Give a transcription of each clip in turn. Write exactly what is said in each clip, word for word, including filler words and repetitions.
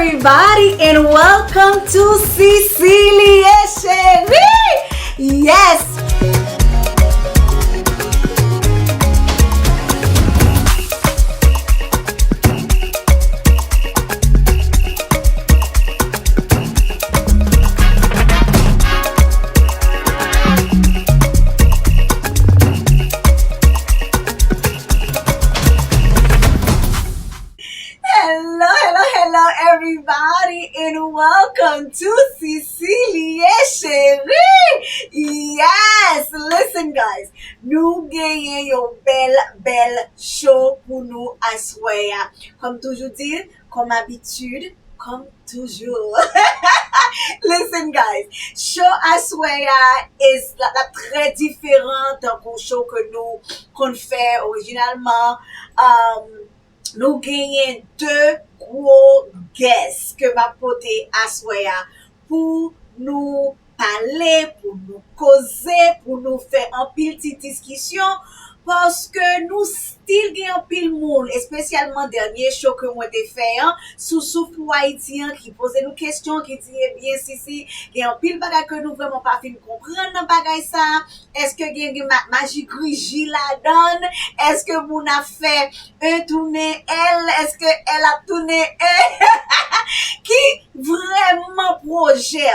Everybody, and welcome to Cecilie Chérie. Yes. Hello, hello, hello, everybody, and welcome to Cecilie Chérie. Yes, listen, guys. Nou genyen yon bèl, bèl show pou nou aswè a. Kòm toujou di, kòm abitid, kòm toujou. Listen, guys. Show aswè a is la, la trè diferan tankou show ke nou konn fè orijinalman. Um, Nou genyen de gwo guest ke m ap pote aswè a pou nou pale, pou nou koze, pou nou fè anpil ti diskisyon, paske nou still gen anpil moun, espesyalman dènye show ke mwen te fè an, sou Soup pou Ayiti an, ki poze nou kesyon, ki di, ebyen, Sisi, gen anpil bagay ke nou vrèman pa fin konprann nan bagay sa a. Èske gen, gen ma-, maji griji ladan l? Èske moun ap fè un tounen L? Èske L ap tounen un? Ki vrèman pwojè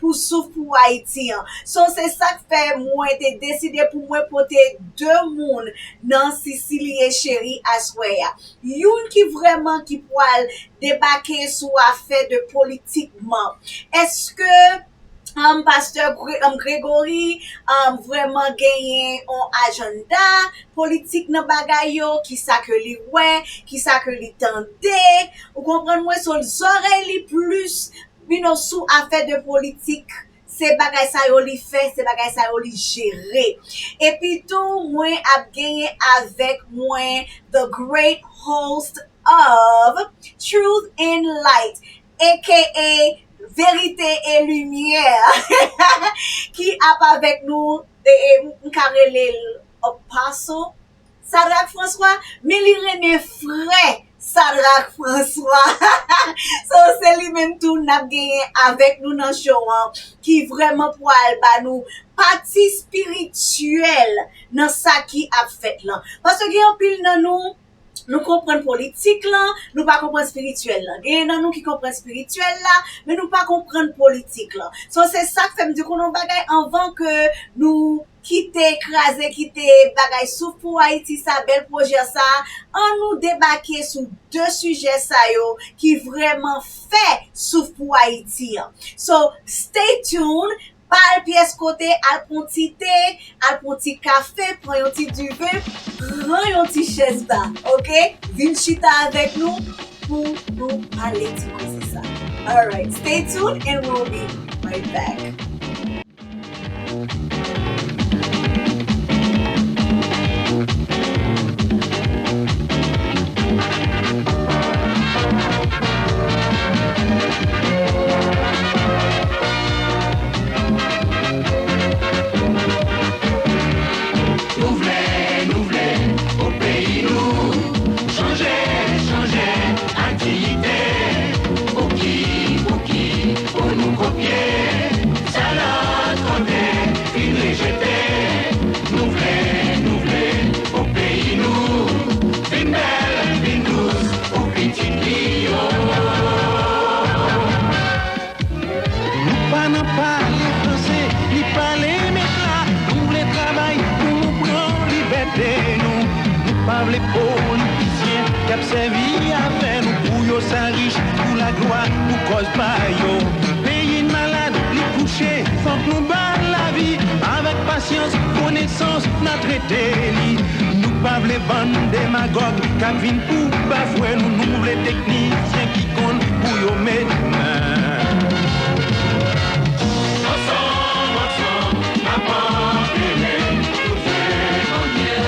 pou Soup pou Ayiti an? So, se sa k fè mwen te deside pou mwen pote de moun nan Cecilie Chérie aswè a. Youn ki vrèman ki pral debake sou afè de politikman. Èske um, Pastè Gre-, um, Gregory, um, vrèman genyen yon ajanda politik nan bagay yo, kisa ke li wè, kisa ke li tande. Ou konprann mwen, so zòrèy li plis, you know, sou afè de politik. Se bagay sa yo li fè, se bagay sa yo li jere. Epi tou, mwen ap genyen avèk mwen the great host of Truth and Light, A K A Verite e Limyè, ki ap avèk nou, e, e, m ka rele l Apostle Sadrac François, men li renmen frè Sadrac François. So, se li menm tou n ap genyen avèk nou nan show an, ki vrèman pral ba nou pati espirityèl nan sa ki ap fèt lan. Paske gen anpil nan nou, nou konprann politik lan, nou pa konprann espirityèl lan. Genyen nan nou ki konprann espirityèl la, men nou pa konprann politik lan. So, se sa k fè m di w konn yon bagay, anvan ke nou kite kraze, kite bagay Soup pou Ayiti sa, bèl pwojè sa, ann nou debake sou de sijè sa yo ki vrèman fè Soup pou Ayiti an. So, stay tuned, pa al pyès kote, al pran ti te, al pran ti kafe, pran yon ti diven, pran yon ti chèz ba, oke? Vin chita avèk nou pou nou pale ti koze sa. Alright, stay tuned and we'll be right back. Nou vle, nou vle, pou peyi nou chanje, chanje ak diyite. Pouki, pouki, pou nou kopye sa lòt kote fin rejete? Nou vle, nou vle, pou peyi nou vin bèl, vin dous pou pitit li yo. Nou pa nan pale franse, ni pale mèt la. Nou vle travay pou nou pran libète nou. Nou pa vle politisyen k ap sèvi avè nou pou yo sa rich, pou laglwa, pou kòz pa yo. Peyi n malad, li kouche, fòk nou ba l lavi. Avèk pasyans, konesans, n a trete li. Nou pa vle bann demagòg k ap vin pou bafwe nou. Nou vle teknisyen ki konn pou yo met men. Ansanm, ansanm, n ap anpile tout vye manyè.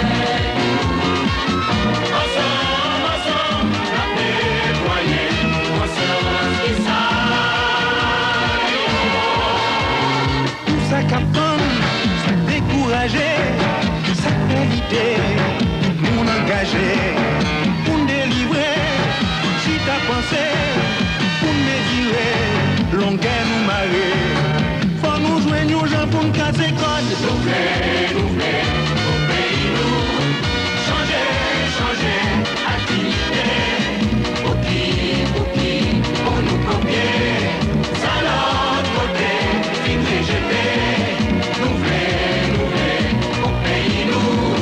Ansanm, ansanm, n ap netwaye konsyans ki sal yo. Pou sa k ap tann, sa k dekouraje, sa k pè lide, tout moun angaje pou n delivre, chita panse, pou n Longè nou mare. Fò nou jwenn yon jan pou n kase kòd. Nou vle, nou vle, pou peyi nou chanje, chanje ak diyite. Pou ki, pou ki, pou nou kopye sa lòt kote fin rejete. Nou vle, nou vle, pou peyi nou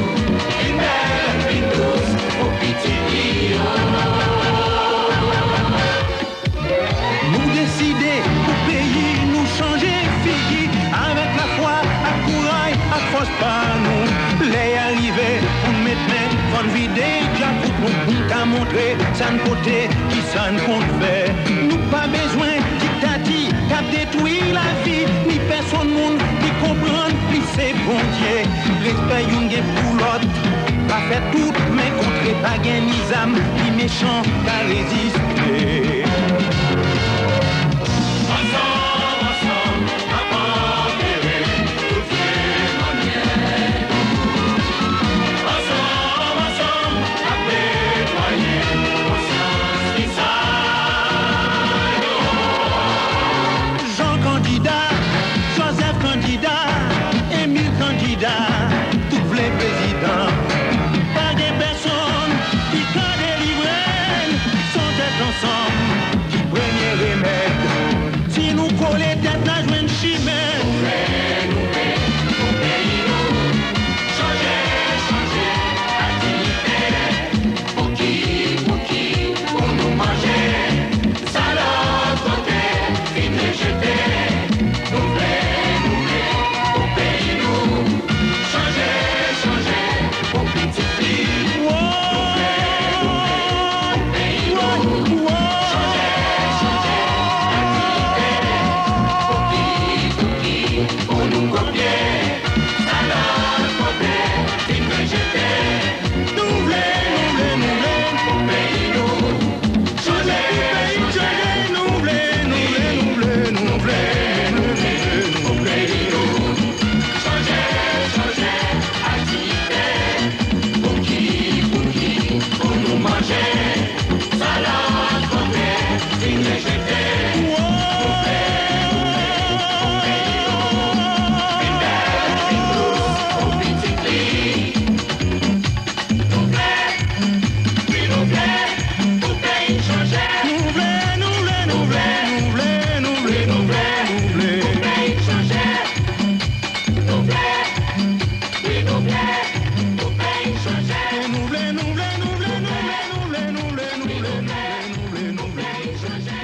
vin bèl, vin dous, pou pitit li yo. Nou deside pou peyi nou chanje figi avèk lafwa, ak kouraj, ak fòs pa nou. Lè a rive pou n met men, fò n vide djakout nou pou n ka montre sa n pote, kisa n konn fè. Nou pa bezwen diktati k ap detwi lavi, ni pèsonn moun ki konprann li se Bondye. Respè youn gen pou lòt, pa fè tout men kontre, pa gen ni zam ni mechan ka reziste. Ansanm, ansanm, n ap antere tout vye mannyè. Ansanm, ansanm, n ap netwaye konsyans ki sa yo. Jean kandida, Joseph kandida, Emile kandida, tout vle prezidan. Pa gen pèsonn ki ka delivre n, se tèt ansanm ki premye remèd. Si nou kole tèt, n a jwenn chimen. Chanje, chanje ak diyite. Pou ki, pou ki, pou nou manje sa lòt kote fin rejete. Nou vle, nou vle, pou peyi nou chanje, chanje, pou pitit li. Nou vle, nou vle, pou peyi nou chanje, chanje ak diyite. Pou ki, pou ki, pou nou kopye sa lòt kote fin rejete. Nou vle, nou vle, nou vle pou peyi nou chanje, pou peyi chanje. Nou vle, nou vle, nou vle, nou vle, nou vle, nou vle pou peyi nou chanje, chanje ak diyite. Pou ki, pou ki, pou nou manje sa lòt kote fin rejete. Nou vle, nou vle pou peyi nou vin bèl, vin dous pou pitit li. Nou vle, wi, nou vle pou peyi n chanje. Nou vle, nou vle, nou vle, nou vle, nou vle, nou vle, nou vle pou peyi n chanje. Nou vle, wi, nou vle pou peyi n chanje. Nou vle, nou vle, nou vle, nou vle, nou vle, nou vle, nou vle, nou vle, nou vle, nou vle pou peyi n chanje.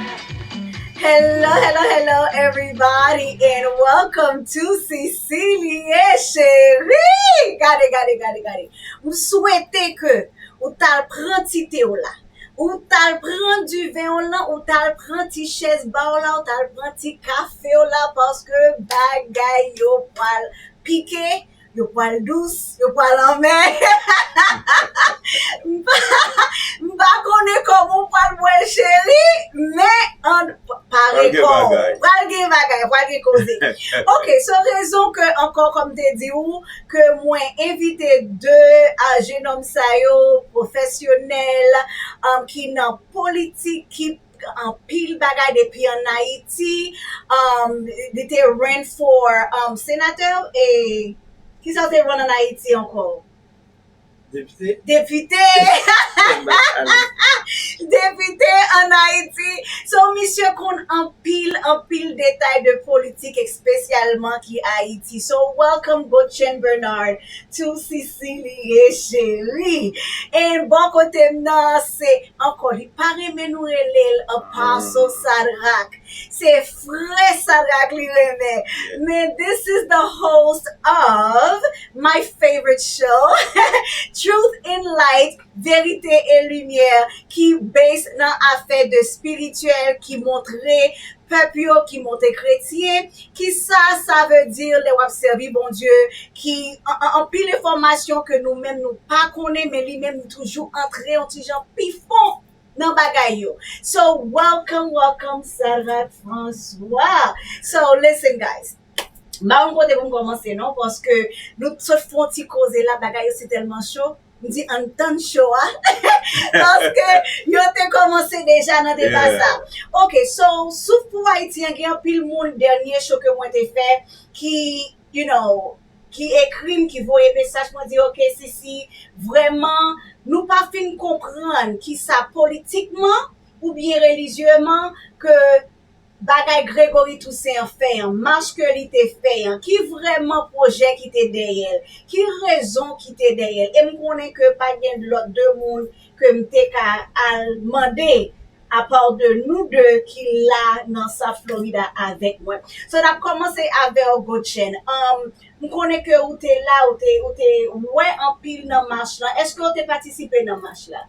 Hello, hello, hello, everybody, and welcome to Cecilie Chérie! Gade, gade, gade, gade. M swete ke ou t al pran ti te w la. Ou t al pran diven w lan, ou t al pran ti chèz ba w la, ou t al pran ti kafe w la, paske bagay yo pral pike, yo pral dous, yo pral anmè. M pa, m pa konnen kòman w pral bwè l, cheri, men ann pare kò w. Pral gen bagay, pral gen koze. Ok, so rezon ke ankò, kòm te di w, ke mwen envite de a jenòm sa yo, pwofesyonèl, um, ki nan politik, ki anpil bagay depi ann Ayiti. Um, li te run for, um, senatè, e kisa w te run ann Ayiti ankò? Depite. Depite. Depite ann Ayiti. So, misye konn anpil, anpil detay de politik, espesyalman ki Ayiti. So, welcome, Gotchen Bernard, to Cecilie Chérie. E bò kote m nan, se ankò, li pa renmen nou rele l Apostle Sadrac. Se frè Sadrac li renmen. Men this is the host of my favorite show, Truth and Light, Verite e Limyè, ki base nan afè de espirityèl, ki montre pèp yo, ki montre kretyen, kisa sa vle di lè w ap sèvi Bondye, ki an, an, anpil enfòmasyon ke nou menm nou pa konnen, men li menm li toujou antre yon ti jan pi fon nan bagay yo. So, welcome, welcome, Sadrac François. So, listen, guys. M pa konn kote pou m kòmanse, non, paske nou sot fè yon ti koze la, bagay yo se tèlman cho. M di ann tann show a. Paske yo te kòmanse deja nan deba sa. Ok, so, Souf pou Ayiti an, gen anpil moun, dènye show ke mwen te fè, ki, you know, ki ekri m, ki voye mesaj, mwen di, ok, Sisi, vrèman, nou pa fin konprann kisa politikman oubyen relijyeman ke bagay Gregory Toussaint an fè an, mach ke li te fè an, ki vrèman pwojè ki te dèyè l, ki rezon ki te dèyè l. E m konnen ke pa gen lòt de moun ke m te ka al mande apa de nou de ki la nan South Florida avèk mwen. So, n ap kòmanse avè w, Gotchen. Um, m konnen ke ou te la, ou te, ou te wè anpil nan mach lan. Èske w te patisipe nan mach la?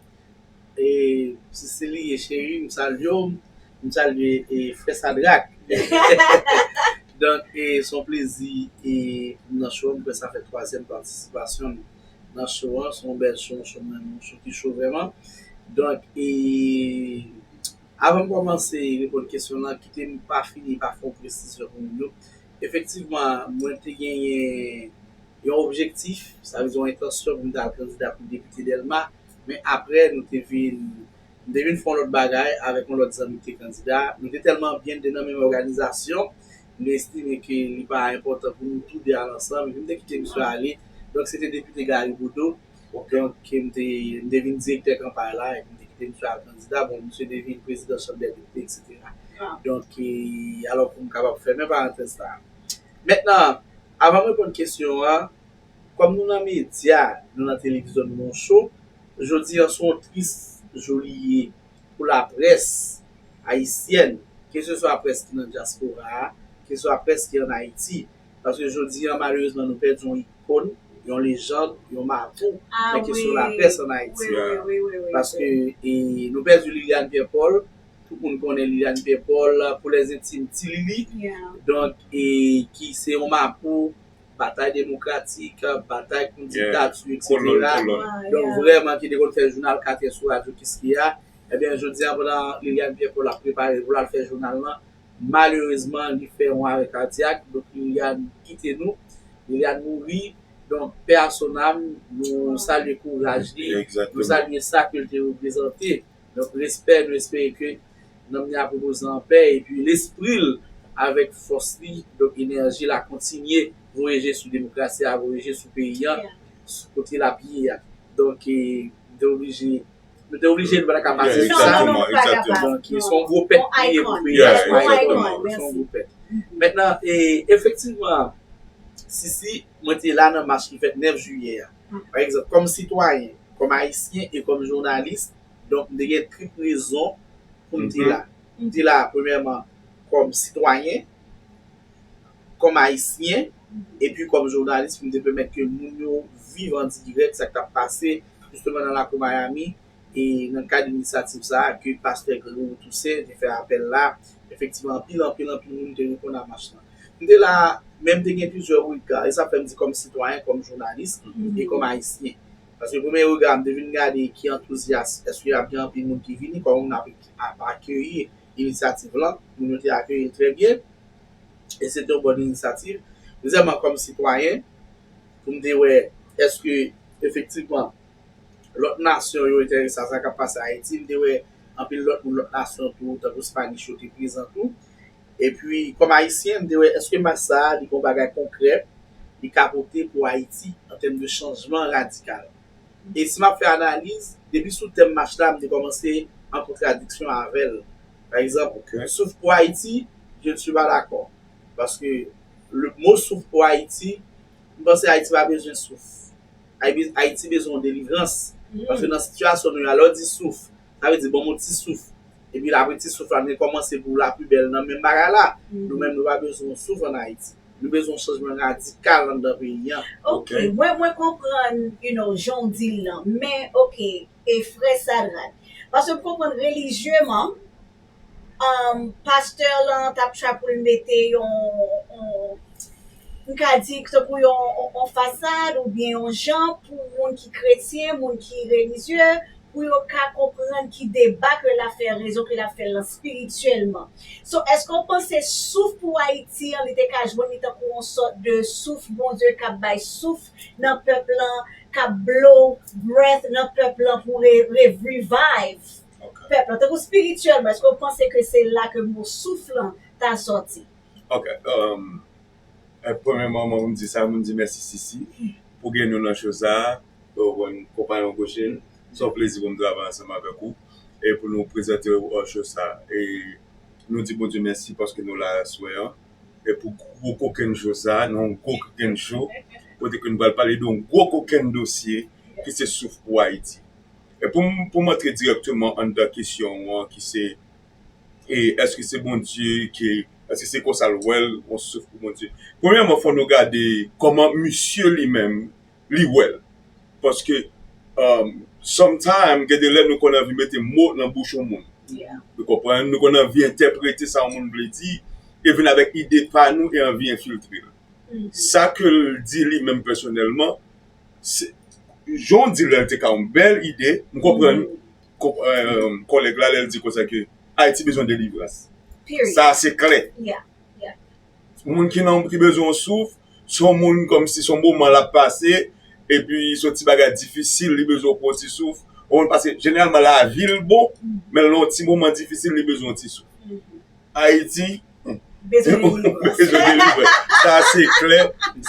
E, Sisili e cheri, m salye w, m salye e frè Sadrak. Donk, e, se yon plezi e, nan show an, m kwè sa fè twazyèm patisipasyon m nan show an. Se yon bèl show, yon show mwen renmen, yon show ki cho vrèman. Donk, e, avan m kòmanse reponn kesyon lan, kite m pa fini pa fè yon presizyon pou moun yo. Efektivman, mwen te genyen yon objektif, sa vle di yon entansyon pou m ta al kandida pou depite Dèlma, men apre nou te vin, m te vin fè yon lòt bagay avèk yon lòt zanmi ki te kandida. Nou te tèlman byen, n te nan menm òganizasyon, m te estime ke li pa enpòtan pou nou tou de al ansanm, epi m te kite misye ale. Donk, se te depite Gary Bodeau. Donk, m te, m te vin direktè kanpay la, epi m te kite misye al kandida. Bon, misye te vin prezidan chanm dè depite, etsetera. Donk, e, alò pou m kapab fèmen parantèz sa. Mentnan, avan m reponn kesyon an, kòm nou nan medya, nou nan televizyon, nou nan show, jodi an se yon tris jou li ye pou laprès ayisyèn, keseswa près ki nan dyaspora a, keseswa près ki ann Ayiti. Paske jodi an, malerezman, nou pèdi yon ikòn, yon lejann, yon mapou nan kesyon laprès ann Ayiti. Paske e, nou pèdi Liliane Pierre Paul, tout moun konnen Liliane Pierre Paul, pou lèzentim, Ti Lili, donk, e, ki se yon mapou batay demokratik, batay kont diktati, etsetera. Donk, vrèman, ki te konn fè jounal katè sou radyo Kiskeya. Ebyen, jodi a, pandan Liliane Pierre Paul ap prepare pou l al fè jounal lan, malerezman, li fè yon arè kadyak. Donk, Liliane kite nou. Liliane mouri. Donk, paix à son âme, nou salye kouraj li, nou salye sa ke l te reprezante. Donk, respè, nou espere ke nanm li ap repoze an pè, epi lespri l avèk fòs li, donk enèji l a kontinye voye je sou demokrasi a, voye je sou peyi an, sou kote l ap ye a. Donk, e, nou te oblije, nou te oblije, nou pa t ka pase sou sa. Donk, se yon gwo pèt li ye pou peyi an, se yon gwo pèt. Mentnan, e, efektivman, Sisi, mwen te la nan mach ki fèt nèf jiyè a. Pa egzanp, kòm sitwayen, kòm ayisyen e kòm jounalis, donk, m te gen trip rezon pou m te la. M te la, premyèman, kòm sitwayen, kòm ayisyen, epi kòm jounalis, pou m te pèmèt ke moun yo viv an dirèk sa k t ap pase, jisteman, nan lakou Miami, e nan kad inisyativ sa a, ke pastè Gregory Toussaint te fè apèl la. Efektivman, anpil, anpil, anpil moun te reponn a mach lan. M te la, men m te gen plizyè rega, e sa fè m di kòm sitwayen, kòm jounalis, e kòm ayisyen. Paske premye rega, m te vin gade ki antouzyas, èske ap gen anpil moun ki vini, kòman moun ap, ap akeyi inisyativ lan, moun yo te akeyi l trè byen, e se te yon bòn inisyativ. Dezyèmman, kòm sitwayen, pou m te wè, èske efektivman, lòt nasyon yo enterese a sa k ap pase Ayiti, m te wè anpil lòt moun, lòt nasyon tou, tankou Spanish yo te prezan tou. Epi, kòm ayisyen, m te wè èske mach sa a, li gen yon bagay konkrè, li ka pote pou Ayiti an tèm de chanjman radikal. E si m ap fè analiz, depi sou tèm mach la, m te kòmanse an kontradiksyon avè l. Pa egzanp, Souf pou Ayiti, je ne suis pas d'accord. Paske le mot Souf pou Ayiti, m panse Ayiti pa bezwen souf. Ayiti bezwen yon delivrans. Paske nan sitiyasyon nou ye a, lè w di souf, sa vle di ban m yon ti souf. Epi apre ti souf la, nou kòmanse pou lapibèl nan menm bagay la. Nou menm, nou pa bezwen yon souf ann Ayiti. Nou bezwen yon chanjman radikal anndan peyi an. Ok, mwen, mwen konprann, you know, jan w di l lan. Men, ok, e frè Sadrak. Paske m konprann relijyeman, um, pastè lan t ap try pou l mete yon, yon, m ka di, tankou yon, yon, yon fasad oubyen yon jan pou moun ki kretyen, moun ki relijye, pou yo ka konprann ki deba ke l ap fè, rezon ke l ap fè l lan spirityèlman. So, èske w panse souf pou Ayiti an, li te ka jwenn li tankou yon sòt de souf Bondye k ap bay souf nan pèp lan, k ap blow breath nan pèp lan pou re, re revive pèp lan? Tankou spirityèlman, èske w panse ke se la ke mo souf lan ta sòti? Ok. Um, e, premyèman, mwen, m di sa, m di mèsi Sisi pou gen nou nan cho sa a. Ou konn, konpayon Goshen, se yon plezi pou m travay ansanm avèk ou e pou nou prezante w cho sa a. E nou di Bondye mèsi paske nou la aswè an. E pou gwo kokenn cho sa a, nan yon gwo kokenn cho, kote ke nou pral pale de yon gwo kokenn dosye ki se souf pou Ayiti. E pou m, pou m antre dirèkteman anndan kesyon w an, ki se e èske se Bondye ki, èske se konsa l wè l, yon souf pou Bondye? Premyèman, fò nou gade kòman misye li menm, li wè l. Paske, um, sometimes, gen de lè nou konn anvi mete mo nan bouch yon moun. Ou konprann? Nou konn anvi entèprete sa yon moun vle di, e vin avèk ide pa nou e anvi enfiltre l. Sa ke l di li menm pèsonèlman, se, jan w di l la, l te ka yon bèl ide. M konprann kòlèg la lè l di konsa ke Ayiti bezwen delivrans. Sa se klè. Moun ki nan, ki bezwen yon souf, se yon moun kòmsi se yon moman l ap pase, epi se yon ti bagay difisil, li bezwen yon ti souf. Ou konprann, paske jeneralman lavi l bon, men lè yon ti moman difisil, li bezwen yon ti souf. Ayiti, bezwen delivrans. Sa se klè,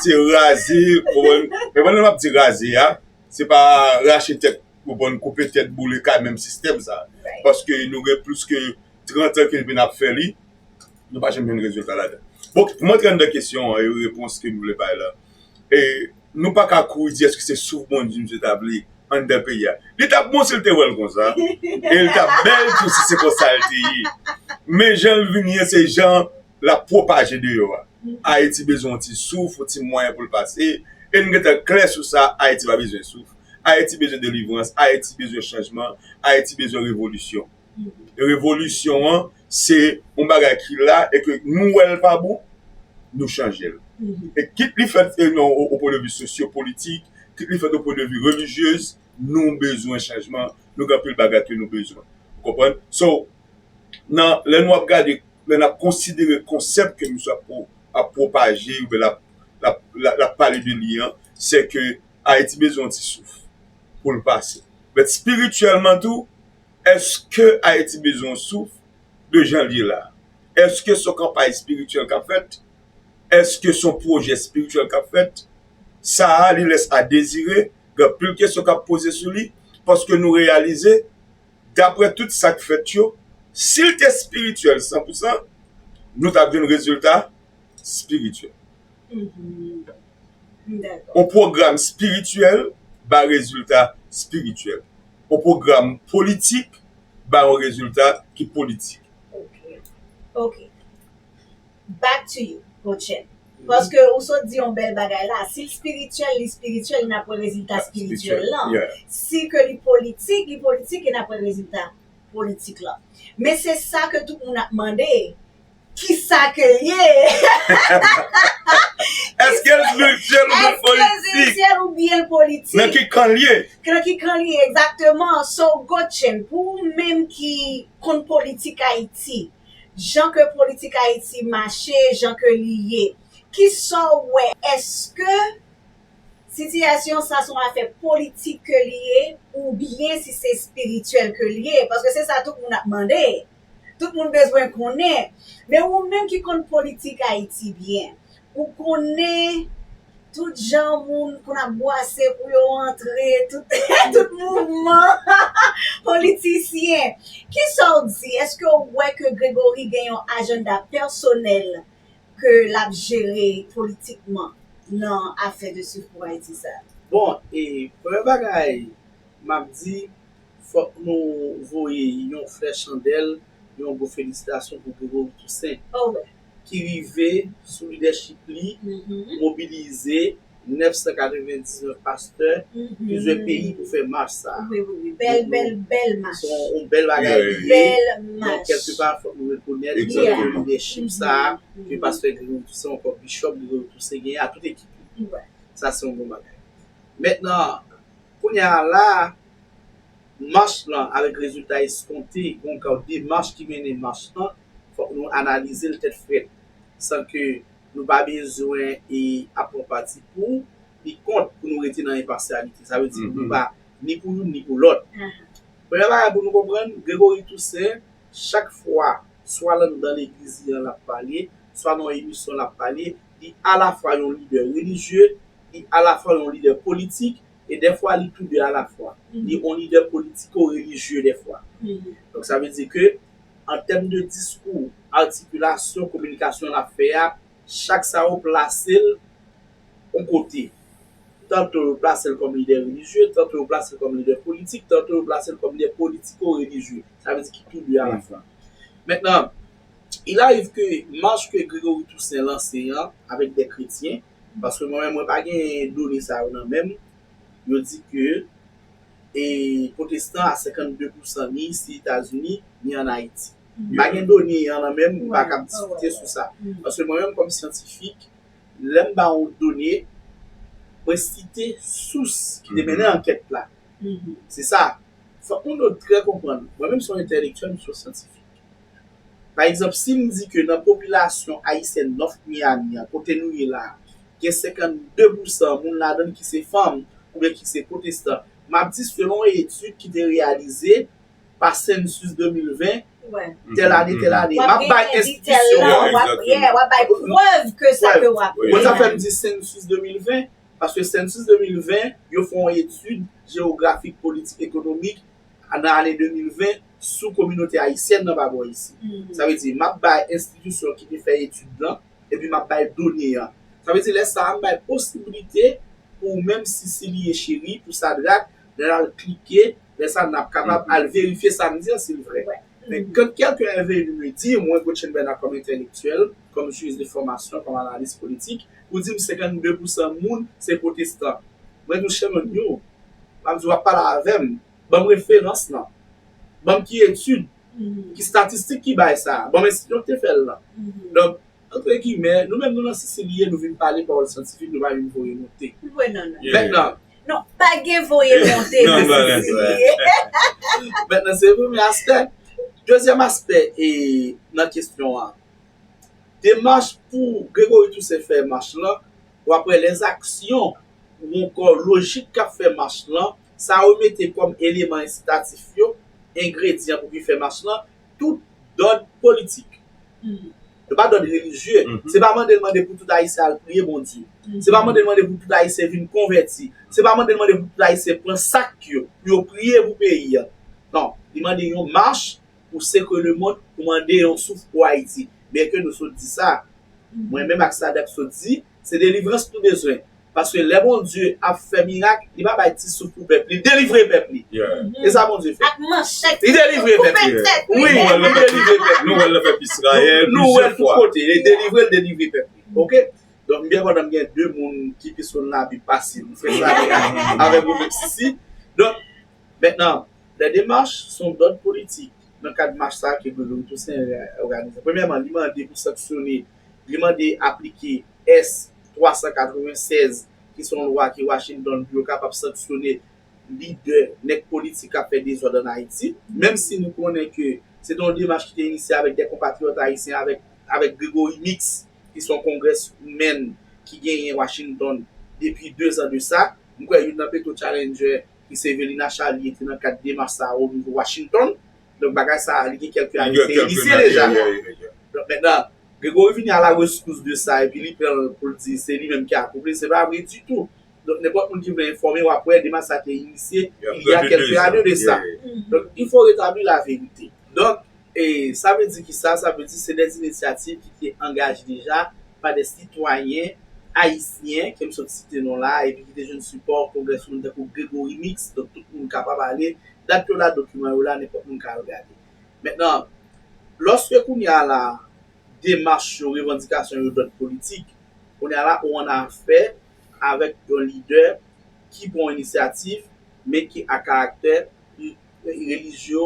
se raze, ou konprann? Men pandan m ap di raze a, se pa rache tèt, ou konprann, koupe tèt, boule kay, menm sistèm sa. Paske nou gen plis ke trant an ke n ap fè li, nou pa janm jwenn rezilta ladan. Bon, pou m antre anndan kesyon an e repons ke m vle bay la, e nou pa ka kouri di èske se souf Bondye misye ta vle anndan peyi a. Li t ap bon si l te wè l konsa. E li t ap bèl tou si se konsa l te ye. Men jan l vin ye, se jan l ap pwopaje deyò a. Ayiti bezwen yon ti souf, yon ti mwayen pou l pase. E n gentan klè sou sa, Ayiti pa bezwen souf. Ayiti bezwen delivrans, Ayiti bezwen chanjman, Ayiti bezwen revolisyon. Revolisyon an, se yon bagay ki la e ke nou wè l pa bon, nou chanje l. E kit li fèt e non, o pwen de vi sosyopolitik, kit li fèt o pwen de vi relijyez, nou bezwen chanjman, nou gen anpil bagay ke nou bezwen. Ou konprann? So, nan, lè nou ap gade, lè n ap konsidere konsèp ke misye ap, ap pwopaje, oubyen l ap, l ap, l ap pale de li an, se ke Ayiti bezwen yon ti souf pou l pase. But spirityèlman tou, èske Ayiti bezwen yon souf de jan l ye la? Èske se yon kanpay espirityèl k ap fèt? Èske se yon pwojè espirityèl k ap fèt? Sa a, li lès a dezire, gen anpil kesyon k ap poze sou li, paske nou reyalize, daprè tout sa k fèt yo, si l te espirityèl san pou san, nou t ap jwenn rezilta espirityèl. Yon pwogram espirityèl bay rezilta espirityèl. Yon pwogram politik bay yon rezilta ki politik. Ok. Back to you, Coach N. Paske ou sot di yon bèl bagay la. Si l espirityèl, li espirityèl, n ap wè rezilta espirityèl lan. Si ke li politik, li politik, e n ap wè rezilta politik lan. Men se sa ke tout moun ap mande. Kisa ke l ye? Èske l espirityèl oubyen politik? Èske l espirityèl oubyen l politik? Nan ki kan l ye? Nan ki kan l ye, egzakteman. So, Gotchen, pou ou menm ki konn politik Ayiti, jan ke politik Ayiti mache, jan ke li ye, kisa w wè? Èske sitiyasyon sa se yon afè politik ke li ye, oubyen si se espirityèl ke li ye? Paske se sa tout moun ap mande. Tout moun bezwen konnen. Men ou menm ki konn politik Ayiti byen, ou konnen tout jan moun konn ap bwase pou yo antre, tout, tout mouvman politisyen. Kisa w di? Èske w wè ke Gregory gen yon ajanda pèsonèl ke l ap jere politikman nan afè de Swift pou Ayiti sa? Bon, e premye bagay m ap di, fòk nou voye yon flè chandèl, yon gwo felisitasyon pou Gregory Toussaint, ki rive sou lidèchip li, mobilize nèf san katrevendiznèf pastè, plizyè peyi pou fè mach sa. Wi, wi, wi. Bèl, bèl, bèl mach. Se yon bèl bagay li ye. Donk, kèlkepa, fòk nou rekonèt lidèchip sa ke pastè Gregory Toussaint, ankò bishop Gregory Toussaint genyen a tout ekip li. Sa se yon bon bagay. Mentnan, kounye a la, mach lan avèk rezilta eskonte, donk, demach ki mennen mach lan, fòk nou analize l tèt frèt, san ke nou pa bezwen e ap pran pati pou ni kont pou nou rete nan enpasyalite. Sa vle di nou pa ni pou youn ni pou lòt. Premye bagay pou nou konprann, Gregory Toussaint, chak fwa, swa l anndan legliz li an l ap pale, swa nan yon emisyon l ap pale, li alafwa yon lidè relijye, li alafwa yon lidè politik, e dèfwa li tou de alafwa. Li yon lidè politiko-relijye dèfwa. Donk, sa vle di ke, an tèm de diskou, atikilasyon, kominikasyon l ap fè a, chak sa yo plase l yon kote. Tanto yo plase l kòm lidè relijye, tanto yo plase l kòm lidè politik, tanto yo plase l kòm lidè politiko-relijye. Sa vle di ki tou de alafwa. Mentnan, il arrive ke mach ke Gregory Toussaint lanse an avèk de kretyen, paske mwen menm, mwen pa gen done sa yo nan men m, yo di ke e pwotestan a senkannde pousan ni isi Etazini, ni ann Ayiti. M pa gen done an nan men m, m pa kab diskite sou sa. Paske mwen menm, kòm syantifik, lè m ba yon done, mwen site sous ki te mennen ankèt la. Se sa. Fòk moun yo trè konprann. Mwen menm, se yon entèlektyèl, m se yon syantifik. Pa egzanp, si m di ke nan popilasyon ayisyèn North Miami an, kote nou ye la a, gen senkannde pousan moun ladan l ki se fanm oubyen ki se pwotestan, m ap di selon yon etid ki te reyalize pa Census de mil ven, tèl ane, tèl ane. M ap bay enstitisyon an. W ap bay prèv ke sa ke w ap. Konn sa fè m di Census de mil ven? Paske Census de mil ven, yo fè yon etid jewografik, politik, ekonomik nan ane de mil ven sou kominote ayisyèn nan pa bò isi. Sa vle di, m ap bay enstitisyon ki te fè etid lan, epi m ap bay done an. Sa vle di, lè sa a, m bay posiblite pou ou menm, Sisilie Chéry, pou Sadrac, lè l al klike, lè sa a, n ap kapab al verifye sa m di an, si l vrè. Men quand quelqu'un est venu me dire, mwen, Gretchen Bernard, kòm entèlektyèl, kòm juriste de formation, kòm analis politik, ou di m senkannde pousan moun se pwotestan. Mwen di w, Sherman, yo, m ap di w ap pale avè m, ban m referans lan, ban m ki etid, ki statistik ki bay sa, ban m enstitisyon ki te fè l lan. Donk, antre gimè, nou menm nou nan Sisilie, nou vin pale pawòl syantifik, nou pa vin voye monte. Mentnan, non, pa gen voye monte nan Sisilie. Mentnan, se premye aspè. Dezyèm aspè e nan kesyon an, demach pou Gregory Toussaint fè mach lan, w ap wè lèzaksyon ou ankò lojik k ap fè mach lan, sa yo mete kòm eleman ensitatif yo, engredyan pou ki fè mach lan, tout dòd politik. Yo pa dòd relijye. Se pa mande l mande pou tout Ayisyen al priye Bondye. Se pa mande l mande pou tout Ayisyen vin konvèti. Se pa mande l mande pou tout Ayisyen pran sak yo, pou yo priye pou peyi a. Non, li mande yon mach pou sekwe lemonn, pou mande yon souf pou Ayiti. Byenke nou sot di sa, mwen menm ak Sadak sot di, se delivrans nou bezwen. Paske lè Bondye ap fè mirak, li pa bay ti souf pou pèp li, li delivre pèp li. E sa Bondye fè. Li delivre pèp li. Wi, li delivre pèp li. Nou wè l nan pèp Izrayèl, nou wè l tout kote. Li delivre, li delivre pèp li. Oke? Donk, m byen kontan m gen de moun ki pi sonn Labib pase m. Frè Sadak avèk ou menm Sisi. Donk, mentnan, lè demach se yon dòd politik nan kad mach sa a ke Gregory Toussaint òganize. Premyèman, li mande pou sanksyone, li mande aplike S twa san katrevennsèz, ki se yon lwa ke Washington pou yo kapab sanksyone lidè, nèg politik k ap fè dezòd ann Ayiti. Menm si nou konnen ke se te yon demach ki te inisye avèk de konpatriyòt ayisyen, avèk, avèk Gregory Meeks, ki se yon congressman ki genyen Washington depi de zan de sa. M kwè youn nan Petro Challenger ki se Velina Charlier te nan kad demach sa a o nivo Washington. Donk, bagay sa a, li gen kèlke ane, li te inisye deja. Donk, mentnan, Gregory vini a la reskous de sa, epi li pran l pou l di se li menm ki akonpli l, se pa vre ditou. Donk, nenpòt moun ki vle enfòme, w ap wè, demach sa a te inisye il y a quelques années de ça. Donk, il faut rétablir la vérité. Donk, e sa vle di ki sa? Sa vle di se de inisyativ ki te angaje deja pa de sitwayen ayisyen, ke m sot site non la, epi ki te jwenn sipò kongrèsmenn tankou Gregory Meeks, donk tout moun kapab ale, dat yo la, dokiman yo la, nenpòt moun ka al gade. Mentnan, lòske kounye a la, demach yo, revandikasyon yo dòd politik, kounye a la, ou ann afè avèk yon lidè ki pran yon inisyativ, men ki a karaktè relijye,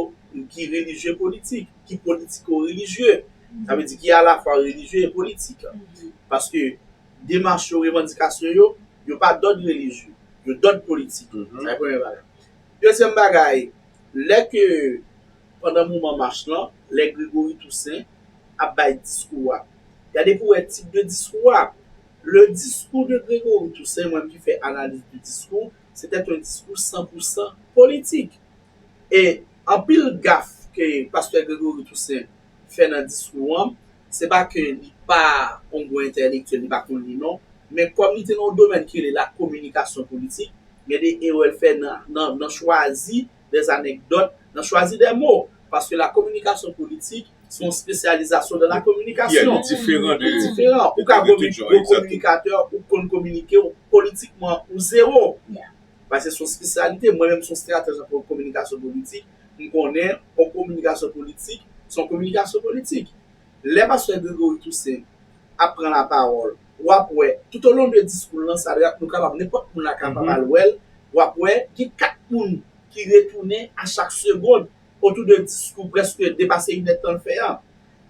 ki relijye politik, ki politiko-relijye. Sa vle di ki alafwa relijye e politik. Paske demach yo, revandikasyon yo, yo pa dòd relijye, yo dòd politik. Sa se premye bagay. Dezyèm bagay, Lè ke, pandan moman mach lan, lè Gregory Toussaint ap bay diskou a, gade pou wè tip de diskou a. Le diskou de Gregory Toussaint, mwen ki fè analiz de diskou, se te yon diskou san pou san politik. E anpil gaf ke pastè Gregory Toussaint fè nan diskou an, se pa ke li pa yon gwo entèlektyèl, li pa konn li non, men kòm li te nan yon domèn ki rele la kominikasyon politik, gen de erè l fè nan, nan, nan chwazi des anecdotes, nan chwazi des mots, paske la kominikasyon politik se yon espesyalizasyon de la kominikasyon. Diferan de. Diferan. Ou ka gwo kominikatè, ou konn kominike politikman ou zewo. Paske se yon espesyalite. Mwen menm se yon estratèj an kominikasyon politik. M konnen yon kominikasyon politik se yon kominikasyon politik. Lè pastè Gregory Toussaint ap pran lapawòl, w ap wè, tout o lon de diskou l lan, sa nou kapab, nenpòt moun la kapab al wè l, w ap wè, gen kat moun ki retounen a chak segonn otou de diskou prèske depase inèdtan l fè an.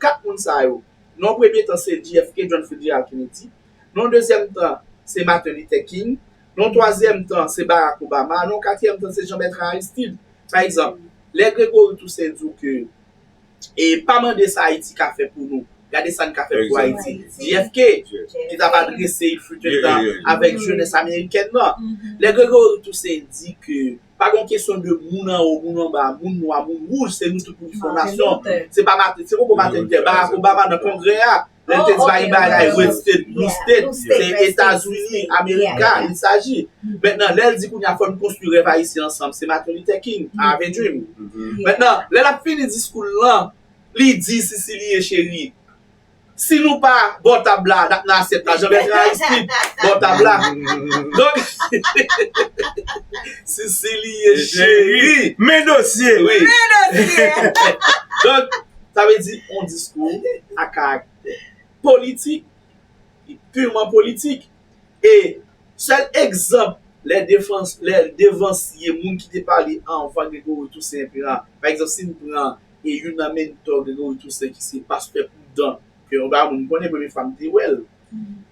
Kat moun sa yo, nan yon premye tan, se J F K, John Fitzgerald Kennedy. Nan yon dezyèm tan, se Martin Luther King. Nan yon twazyèm tan, se Barack Obama. Nan yon katriyèm tan, se Jean Bertrand Aristide. Pa egzanp, lè Gregory Toussaint di w ke e pa mande sa Ayiti ka fè pou nou. Gade sa n ka fè pou Ayiti. J F K, ki t ap adrese il fut un temps avèk jenès amerikèn nan. Lè Gregory Toussaint di ke pa gen kesyon de moun anwo, moun anba, moun nwa, moun wouj, se nou tout pou ki fè yon nasyon. Se pa Martin, se poko Martin Luther, Barack Obama nan kongrè a. Lè l te di bagay bagay, red state, blue state, se Etazini, Amerika, il s'agit. Mentnan, lè l di kounye a fò n konstwi rèv ayisyen ansanm, se Martin Luther King, I Have a Dream. Mentnan, lè l ap fini diskou l lan, li di Cecilie Chérie, si nou pa bò tab la, n ap nan asyèt la, Jean Bertrand Aristide, bò tab la. Donk, Cecilie Chérie. Men dosye. Wi. Donk, sa vle di yon diskou a karaktè politik, pirman politik. E sèl egzanp lè defans, lè devansye moun ki te pale anvan Gregory Toussaint pran, pa egzanp, si n pran e youn nan mentò Gregory Toussaint ki se pastè Prudent, ke yon bagay moun konnen premye fwa m te wè l.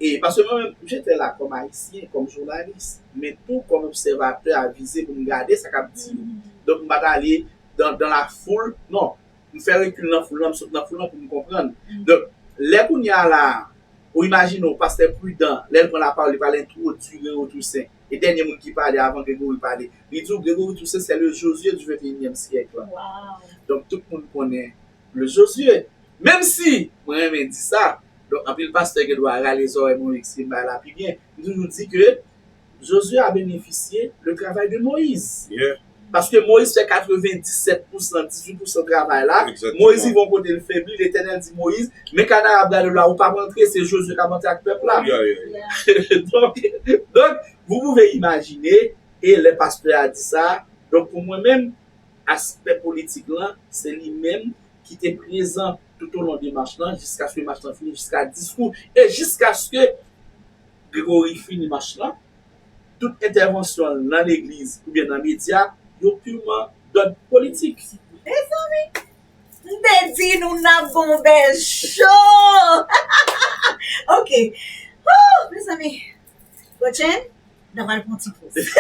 E paske mwen menm, m jete la kòm ayisyen, kòm jounalis, men tou kòm obsèvatè avize pou m gade sa k ap di yo. Donk, m pa t ale dan, dan la foul, non. M fè rekil nan foul lan, m sot nan foul lan pou m konprann. Donk, lè kounye a la, ou imajine w, pastè Prudent, lè l pran lapawòl, li pral entwodui Gregory Toussaint. E dènye moun ki pale avan Gregory pale. Li di w Gregory Toussaint, c'est le Josué du vingt et unième siècle. Donk, tout moun konnen le Josué. Menm si mwen renmen di sa, donk anpil pastè gen dwa rale zòrèy mwen, eksplike bagay la pi byen. M toujou di ke Josué a bénéficié le travail de Moïse. Paske Moyiz fè katrevendisèt pousan, dizuit pousan travay la. Moyiz rive yon kote, l febli. Letènèl di Moyiz, men kanay ap gade w la, ou p ap antre, se Jozye k ap antre ak pèp la. Donk, donk, vous pouvez imaginer, e lè pastè a di sa, donk pou mwen menm, aspè politik lan, se li menm ki te prezan tout o lon de mach lan, jiskaske mach lan fini, jiska diskou, e jiskaske Gregory fini mach lan, tout entèvansyon l nan legliz oubyen nan medya, yo pirman dòd politik. Mezanmi, m te di nou n ap gon bèl cho. Ok. Woo, mezanmi. Gotchen, nou pral pran ti poz.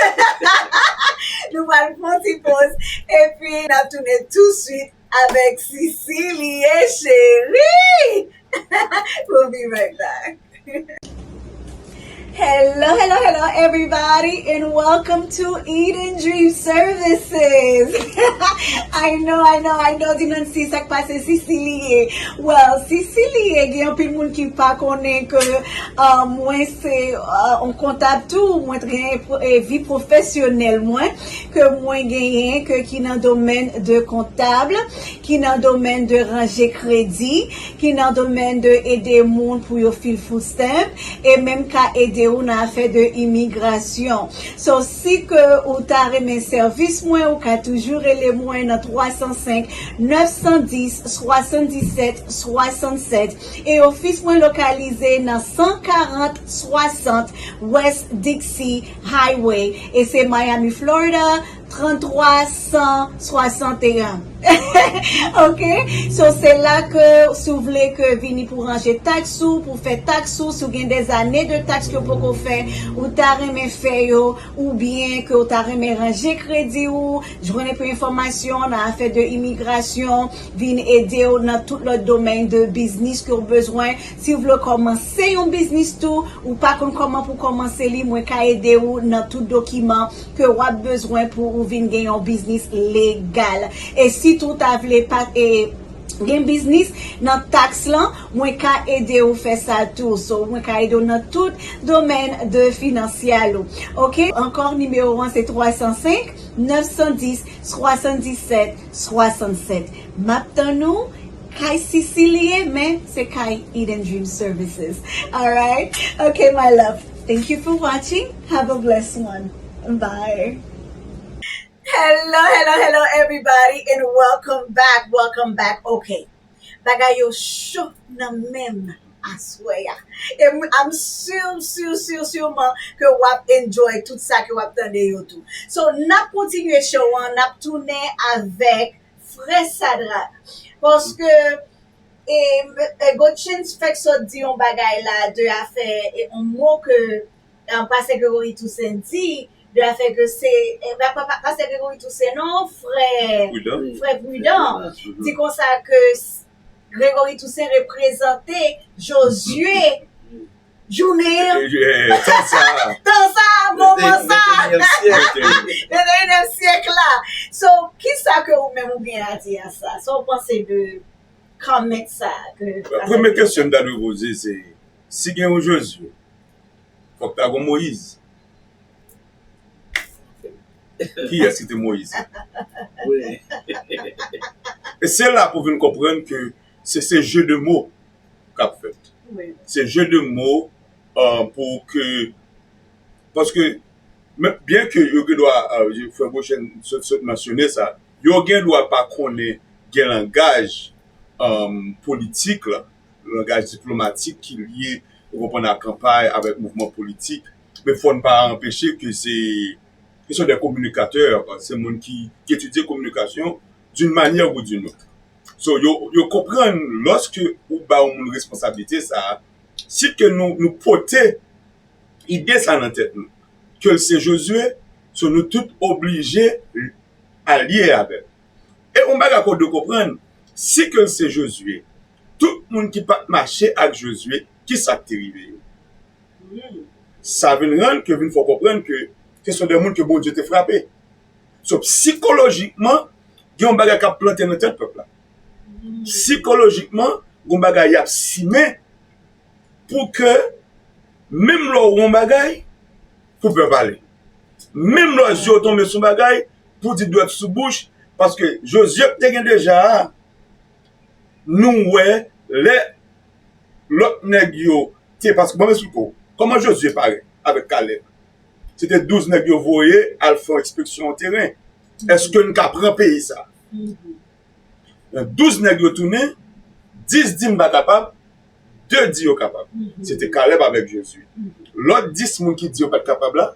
Nou pral pran ti poz. Epi n ap tounen touswit avèk Cecilie Chérie. We'll be right back. Hello, hello, hello, everybody, and welcome to Eden Dream Services. I know, I know, I know, di mwen si sa k pase Cecilie. Well, Cecilie, gen anpil moun ki pa konnen ke uh, mwen se uh, yon kontab tou, mwen gen eh, vi pwofesyonèl mwen ke mwen genyen ke ki nan domèn de kontab, ki nan domèn de ranje kredi, ki nan domèn de ede moun pou yo fil food stamp, e menm ka ede ou nan afè de imigrasyon. So, si ke ou ta renmen sèvis mwen, ou ka toujou rele mwen nan twa san senk, nèf san dis, swasanndisèt, swasannsèt. E ofis mwen lokalize nan san karant swasant West Dixie Highway. E se Miami, Florida, tranntwa san swasanteyen. Ok, so se la ke si w vle ke vini pou ranje taks ou, pou fè taks ou, si w gen des années de taxes ke w poko fè, ou ta renmen fè yo, oubyen ke w ta renmen ranje kredi ou, jwenn enpe enfòmasyon nan afè de imigrasyon, vin ede w nan tout lòt domèn de biznis ke w bezwen. Si w vle kòmanse yon biznis tou, ou pa konn kòman pou kòmanse li, mwen ka ede w nan tout dokiman ke w ap bezwen pou ou vin gen yon biznis legal. E si tou w ta vle pa, e, gen biznis nan taks lan, mwen ka ede w fè sa tou. So, mwen ka ede w nan tout domèn de finansyal ou. Ok? Ankò, nimewo an se twa san senk, nèf san dis, swasanndisèt, swasannsèt. M ap tann ou. Kay Sisi li ye, men se kay Eden Dream Services. Alright? Ok, my love. Thank you for watching. Have a blessed one. Bye. Hello, hello, hello, everybody, and welcome back, welcome back. Ok, bagay yo cho nan menm aswè a. E m- I'm sure, sure, sure, sûrement ke w ap enjoy tout sa ke w ap tande yo tou. So, n ap kontinye show an, n ap tounen avèk frè Sadrac. Paske, e, e Gotchens fèk sot di yon bagay la de afè, e, yon mo ke, e, pastè Gregory Toussaint di, de afè ke se, e, pa, pa, pa, pastè Gregory Toussaint non, frè, frè Prudent, di konsa ke s- Gregory Toussaint reprezante Jozye jounen an. Tan sa, tan sa, moman sa, venteyinyèm syèk la. So, kisa ke ou menm ou gen a di a sa? Sa w panse de comment sa ke... Premye kesyon m ta dwe poze se, si gen yon Jozye, fòk ta gen Moyiz. Kiyès ki te Moyiz? E se la pou vin konprann ke se, se jeu de mots k ap fèt. Se jeu de mots, euh, pou ke, paske, men, byen ke yo gen dwa, euh, frè Goshen sot, sot mansyone sa, yo gen dwa pa konnen gen langaj, euh, politik la, langaj diplomatik ki lye, ou konprann, a kanpay avèk mouvman politik, men fò n pa anpeche ke se, se sont des communicateurs, se moun ki, ki etidye kominikasyon d'une manière ou d'une autre. So, yo, yo konprann, lòske ou ba yon moun responsablite sa, si ke nou, nou pote ide sa nan tèt nou, ke l se Jozye, so nou tout oblije alye avè l. E yon bagay ke w dwe konprann, si ke l se Jozye, tout moun ki pa t mache ak Jozye, kisa k te rive yo? Sa vin rann ke vin fè w konprann ke se sont des moun ke Bondye te frape. So, sikolojikman, gen yon bagay k ap plante nan tèt pèp la. Sikolojikman, gen yon bagay y ap simen pou ke, menm lè w wè yon bagay, pou pèp ale. Menm lè zye w tonbe sou bagay, pou di dwèt sou bouch, paske Jozye te gen deja a, nou wè lè lòt nèg yo te, paske, bon, m esplike w, kòman Jozye parèt avèk Kalèb? Se te douz nèg yo voye al fè yon enspeksyon yon teren. Èske n ka pran peyi sa? Nan douz nèg yo tounen, dis di m pa kapab, de di yo kapab. Se te Kalèb avèk Jozye. Lòt dis moun ki di yo pa t kapab la,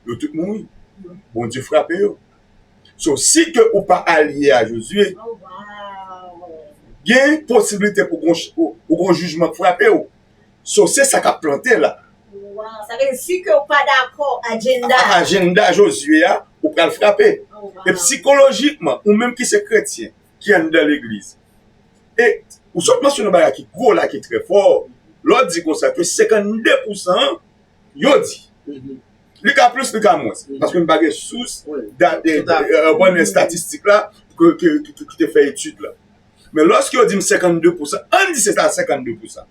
yo tout mouri. Bondye frape yo. So, si ke ou pa alye a Jozye, gen posiblite pou gon, ou, ou gon jijman k frape w. So, se sa k ap plante la. Sa vle di, si ke w pa dakò ajenda, ajenda Jozye a, ou pral frape. E sikolojikman, ou menm ki se kretyen, ki anndan legliz, e ou sot mansyone yon bagay ki gwo la, ki trè fò, lè w di konsa ke senkannde pousan an, yo di. Li ka plis, li ka mwens. Paske m pa gen sous, da, e, e, e, bon, estatistik la, ke, ke, ke, ke, ki te fè etid la. Men lòske yo di m senkannde pousan, ann di se ta senkannde pousan.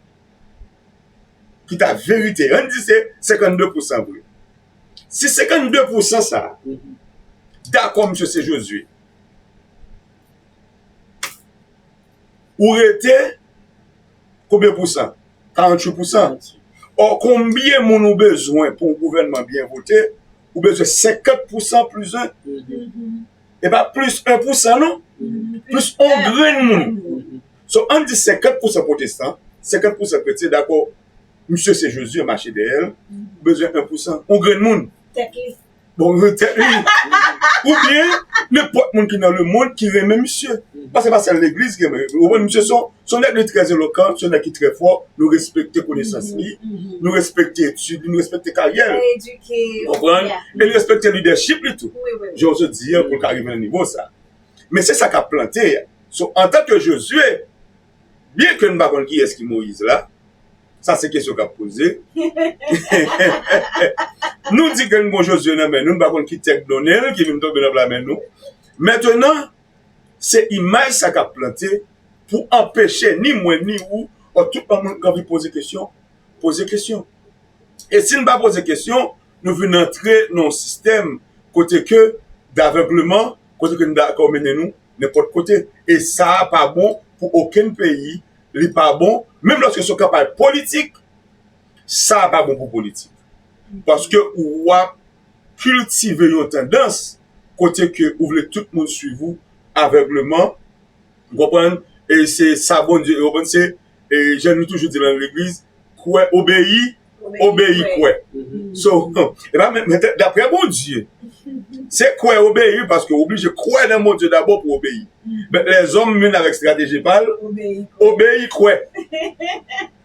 Ki ta verite, ann di se senkannde pousan vre. Si senkannde pousan sa, dakò, misye se Jozye. Ou rete konbyen pousan? Karanntuit pousan. Ò, konbyen moun ou bezwen pou yon gouvènman byen vote? Ou bezwen senkant pousan plis en. E pa plis en pousan, non. Plis on grenn moun. So, ann di senkant pousan pwotestan, senkant pousan kretyen, dakò, misye se Jozye, mache dèyè l, ou bezwen en pousan, on grenn moun. Tèt li. Bon, yo tèt li. Oubyen, nenpòt moun ki nan lemonn ki renmen misye. Paske pa sèl legliz ki renmen. Ou konprann, misye se yon, se yon nèg li trè elokan, se yon nèg ki trè fò, nou respekte konesans li, nou respekte etid li, nou respekte karyè l. Ou konprann? E nou respekte lidèchip li tou. Jan w sot di an, pou l ka rive nan nivo sa. Men se sa k ap plante a. So, antanke Jozye, byen ke n pa konn kiyès ki Moyiz la, sa se kesyon k ap poze. Nou di ke n gon Jozye nan men nou, n pa konn ki tèk donnen l ki vin tonbe nan pla men nou. Mentnan, se imaj sa k ap plante pou anpeche ni mwen, ni ou, ou tout moun k anvi poze kesyon, poze kesyon. E si n pa poze kesyon, nou vin antre nan yon sistèm kote ke davègleman, kote ke n dakò mennen nou nenpòt kote. E sa a pa bon pou okenn peyi, li pa bon. Menm lòske se yon kanpay politik, sa a pa bon pou politik. Paske ou ap kiltive yon tandans kote ke ou vle tout moun swiv ou avègleman, ou konprann? E se sa Bondye, ou konprann? Se, e, jan nou toujou di nan legliz, kwè, obeyi, obeyi, kwè. So, e pa menm, men daprè Bondye, se kwè, obeyi, paske ou oblije kwè nan Bondye dabò pou obeyi. Men lèzòm vin avèk estrateji pa l, obeyi, kwè.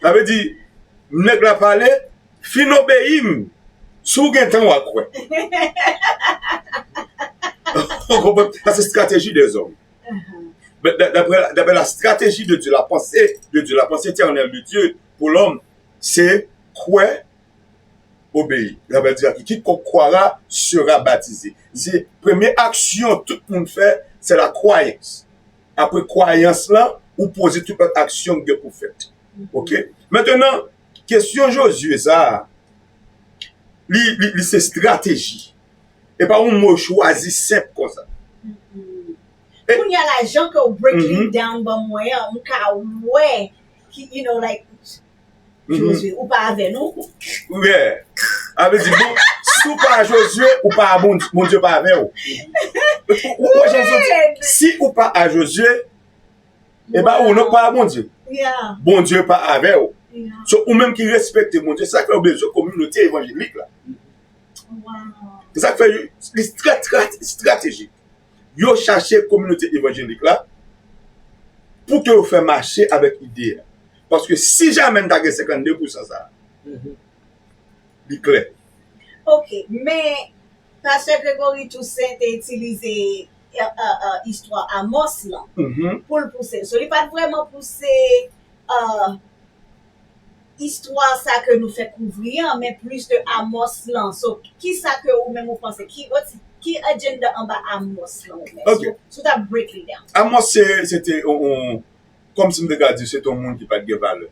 Sa vle di, nèg la pale, fin obeyi m. Si w gen tan, w a kwè. Ou konprann? Sa se estrateji dèzòm. D'après, d'après la stratégie de Dieu, la pensée de Dieu, la pensée éternelle de Dieu pour l'homme, se kwè, obeyi. Sa vle di, quiconque croira sera baptisé. Se premye aksyon tout moun fè, se la kwayans. Apre kwayans lan, ou poze tout lòt aksyon ki gen pou fèt. Oke? Mentnan, kesyon Jozye sa a, li, li, li se estrateji. E pa yon mo chwazi senp konsa. E Kounye a la, jan ke w break it down ban mwen an, m ka wè ki, you know, like, Jozye, ou pa avè nou. Yeah. A vle di, bon, si w pa a Jozye, ou pa a Bondye, Bondye pa avè w. Ou, ou, ou wè jan l soti? Si ou pa a Jozye, e pa ou non k pa a Bondye. Bondye pa avè w. So, ou menm ki respekte Bondye, se sa k fè w bezwen kominote evanjelik la. Se sa k fè yo, li trè, trè estratejik. Yo chache kominote evanjelik la pou ke yo fè mache avèk ide a. Paske si jamè n ta gen senkannde pousan sa a, li klè. Ok, men Pastè Gregory Toussaint te itilize, euh, euh, euh, istwa Amos lan pou l pouse l. So, li pa t vrèman pouse, euh, istwa sa ke nou fèk kouvri an, men plis de Amos lan. So, kisa ke ou menm ou panse? Ki, ki agenda anba Amos lan ou menm? Ok. So, si w ta break li down. Amos se, se te yon, yon, kòmsi m te ka di, se te yon moun ki pa t gen valè.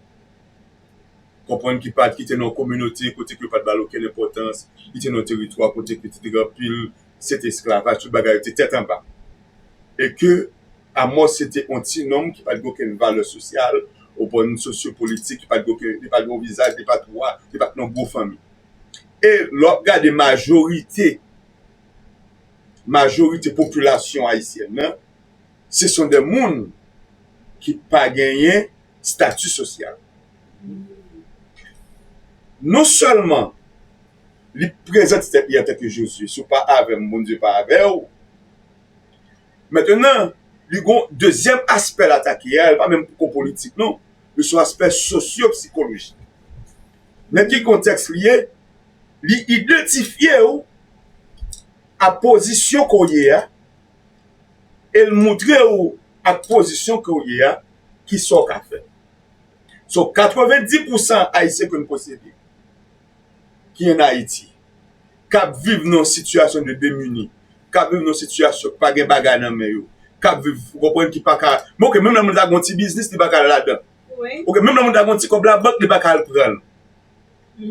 Konprann? Ki pa t, ki te nan yon kominote kote ke yo pa t ba l okenn enpòtans, ki te nan yon teritwa kote ke te gen anpil, se te esklavaj, tout bagay yo te tèt anba. E ke Amos se te yon ti nonm ki pa t gen okenn valè sosyal, ou konprann, sosyopolitik, ki pa t gen okenn, li pa t gen yon vizaj, li pa t wa, li pa t nan gwo fanmi. E lè w ap gade majorite, majorite popilasyon ayisyèn nan, se sont des moun ki pa genyen stati sosyal. Non sèlman li prezante tèt li antanke Jozye, si w pa avè m, Bondye pa avè w. Mentnan, li gon dezyèm aspè l atake a, li pa menm poko politik non, li se yon aspè sosyo-psikolojik. Nan ki kontèks li ye? Li idantifye w a pozisyon ke w ye a, e l moutre w ak pozisyon ke w ye a, kisa w ka fè. So, katrevenndis pousan Ayisyen ke n posede, ki ann Ayiti, k ap viv nan yon sitiyasyon de demini, k ap viv nan yon sitiyasyon ki pa gen bagay nan men yo, k ap viv, ou konprann, ki pa ka, men ok, menm lè moun ta gen yon ti biznis, li pa ka al ladan. Ok, menm lè moun ta gen yon ti kòb labank, li pa ka al pran l.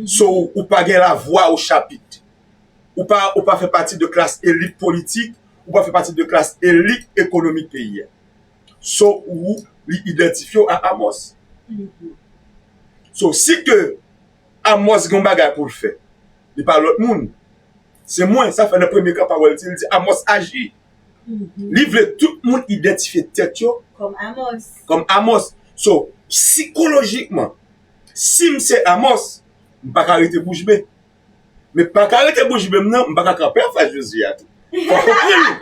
So, ou pa gen lavwa o chapit. Ou pa, ou pa fè pati de klas elit politik, ou pa fè pati de klas elit ekonomik peyi a. So, ou, li idantifye w a Amos. So, si ke Amos gen yon bagay pou l fè, li pa lòt moun. Se mwen, sa fè nan premye kanpay li di, li di, Amos aji. Li vle tout moun idantifye tèt yo kòm Amos. Kòm Amos. So, sikolojikman, si m se Amos, m pa ka rete bouch be. Men pa ka rete bouch be m nan, m pa ka kanpe anfas Jozye a tou. Fò w konprann.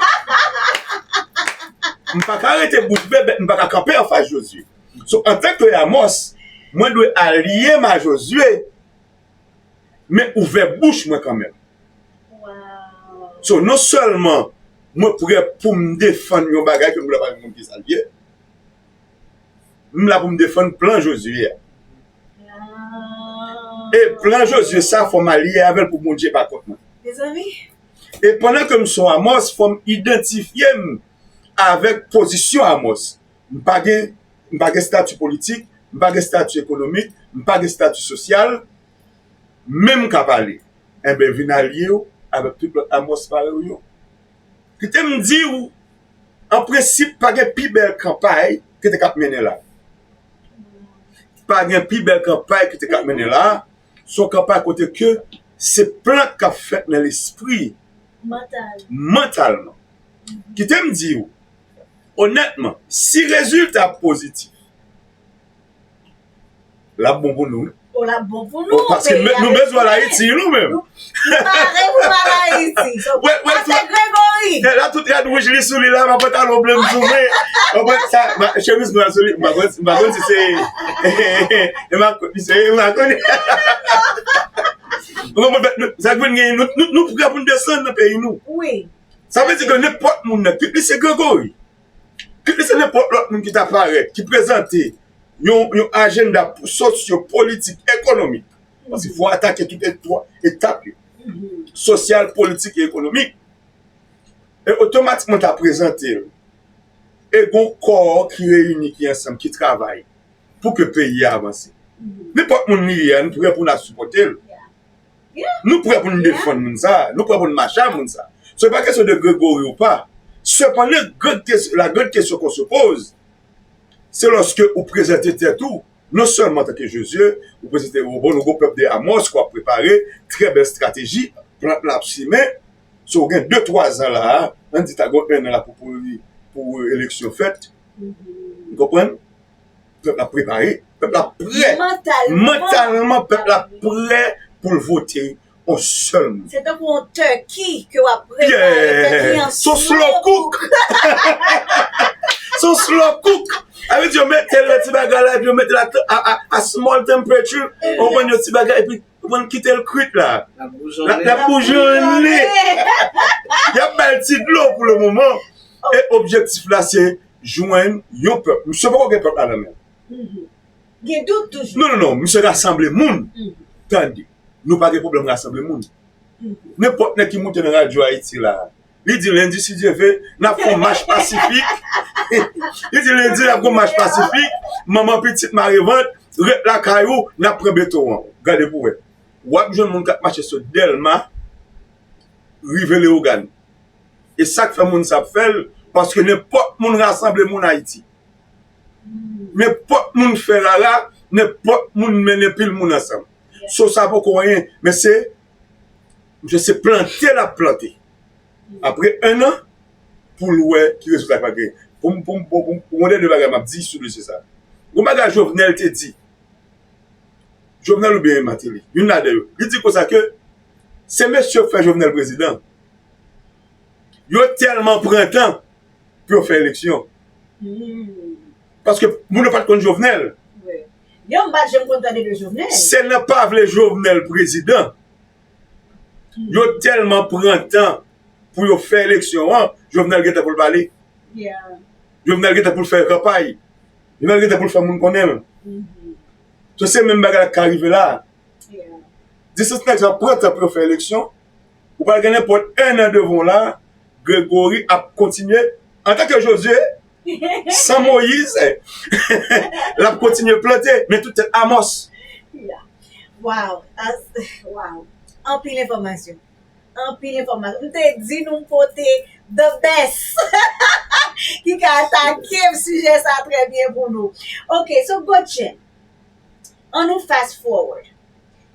M pa ka rete bouch be, m pa ka kanpe anfas Jozye. So, antanke Amòs, mwen dwe alye m a Jozye, men ouvè bouch mwen kanmenm. So, non sèlman mwen prè pou m defann yon bagay ke m la pa menm konn ki sa l ye, m la pou m defann plan Jozye a. E plan Jozye sa, fò m alye avè l pou Bondye pa kont mwen. Mezanmi. E pandan ke m se yon Amòs, fò m idantifye m avèk pozisyon Amòs. M pa gen, m pa gen estati politik, m pa gen estati ekonomik, m pa gen estati sosyal, men m ka pale. Enben, vin alye w avèk tout lòt Amòs parèy ou yo. Kite m di w, an prensip, pa gen pi bèl kanpay ki te k ap mennen la. Pa gen pi bèl kanpay ki te k ap mennen la. Se yon kanpay kote ke se plant k ap fèt nan lespri, mantalman. Kite m di w, onètman, si rezilta pozitif, l ap bon pou nou, wi. O, l ap bon pou nou, paske nou bezwen al Ayiti, nou menm. Nou pare pou nou al Ayiti. So, pase Gregory. La tout rad wouj li sou li la, m ap pantalon ble m sou mwen. M ap sa, chemiz nwa sou li, m pa konn, m pa konn si se, e makòt li se, m pa konn. Ou konprann, sa k vin genyen, nou, nou, nou prè pou n desann nan peyi nou. Wi. Sa vle di ke nenpòt moun nan, kit li se Gregory, kit li se nenpòt lòt moun ki ta parèt, ki prezante yon, yon ajanda sosyo-politik, ekonomik. Paske fò atake tout etwa-, etap yo. Sosyal, politik e ekonomik. E otomatikman ta prezante l. E gon kò ki reyini, ki ansanm, ki travay pou ke peyi a avanse. Nenpòt moun li ye a, nou prè pou n ap sipòte l. Nou prè pou n defann moun sa, nou prè pou n mache a moun sa. Se pa kesyon de Gregory ou pa. Sepandan, grande kes-, la grande question qu'on se pose, se lòske ou prezante tèt ou, non sèlman antanke Jozye, ou prezante, bon, nou gon pèp de Amòs k ap prepare, trè bèl estrateji, plant la ap simen, so ou gen de twa zan la a, ann di ta gon enn an la pou, pou, pou eleksyon fèt. Ou konprann? Pèp la prepare, pèp la prè. Mantalman, pèp la prè pou l vote yon sèl moun. Se tankou yon turkey ke w ap prepare, turkey an slow cook. Se yon slow cook. Sa vle di yo mete l nan ti bagay la, epi yo mete l a, a, a, a small temperature, ou konprann, yon ti bagay, epi ou konn kite l kwit la. L ap boujonnen. Y ap ba l ti dlo pou le moman. E objektif la se jwenn yon pèp. Misye poko gen pèp la nan men l. Gen dout toujou. Non, non, non, misye rasanble moun. Tande, nou pa gen pwoblèm rasanble moun. Nenpòt nèg ki moute nan radyo Ayiti la, li di lendi, si Dye ve, n ap fè yon mach pasifik. Li di lendi, n ap fè yon mach pasifik. Manman, pitit, mare vant, ret lakay ou, n ap pran beton an. Gade pou wè. W ap jwenn moun k ap mache sot Dèlma, rive Leyogàn. E sa k fè moun sa ap fè l, paske nenpòt moun rasanble moun Ayiti. Nenpòt moun fè rara, nenpòt moun mennen pil moun ansanm. So sa poko anyen, men se, misye se plante l ap plante. Apre en an, pou l wè ki rezilta k va genyen. Pou m, pou m, pou m, pou m, yon dènye bagay m ap di sou dosye sa. Yon bagay Jovenel te di. Jovenel oubyen Martelly, youn ladan yo. Li di konsa ke se mesye k fè Jovenel prezidan. Yo tèlman pran tan pou yo fè eleksyon. Paske moun yo pa t konn Jovenel. Yo m pa t janm konn tande de Jovenel. Se nan pa vle Jovenel prezidan. Yo tèlman pran tan pou yo fè eleksyon an, Jovenel gentan pou l pale. Jovenel gentan pou l fè kanpay. Jovenel gentan pou l fè moun konnen l. So se menm bagay la k ka rive la. Distans nèg sa pran tan pou yo fè eleksyon. Ou pral gen nenpòt en an devan w la, Gregory ap kontinye, antanke Jozye, san Moyiz, l ap kontinye plante, men tout tèt Amòs. Wow. Wow. Anpil enfòmasyon. Anpil enfòmasyon. M te di nou m pote the best ki ka atake sijè sa trè byen pou nou. Ok, so Godchen, ann nou fast forward.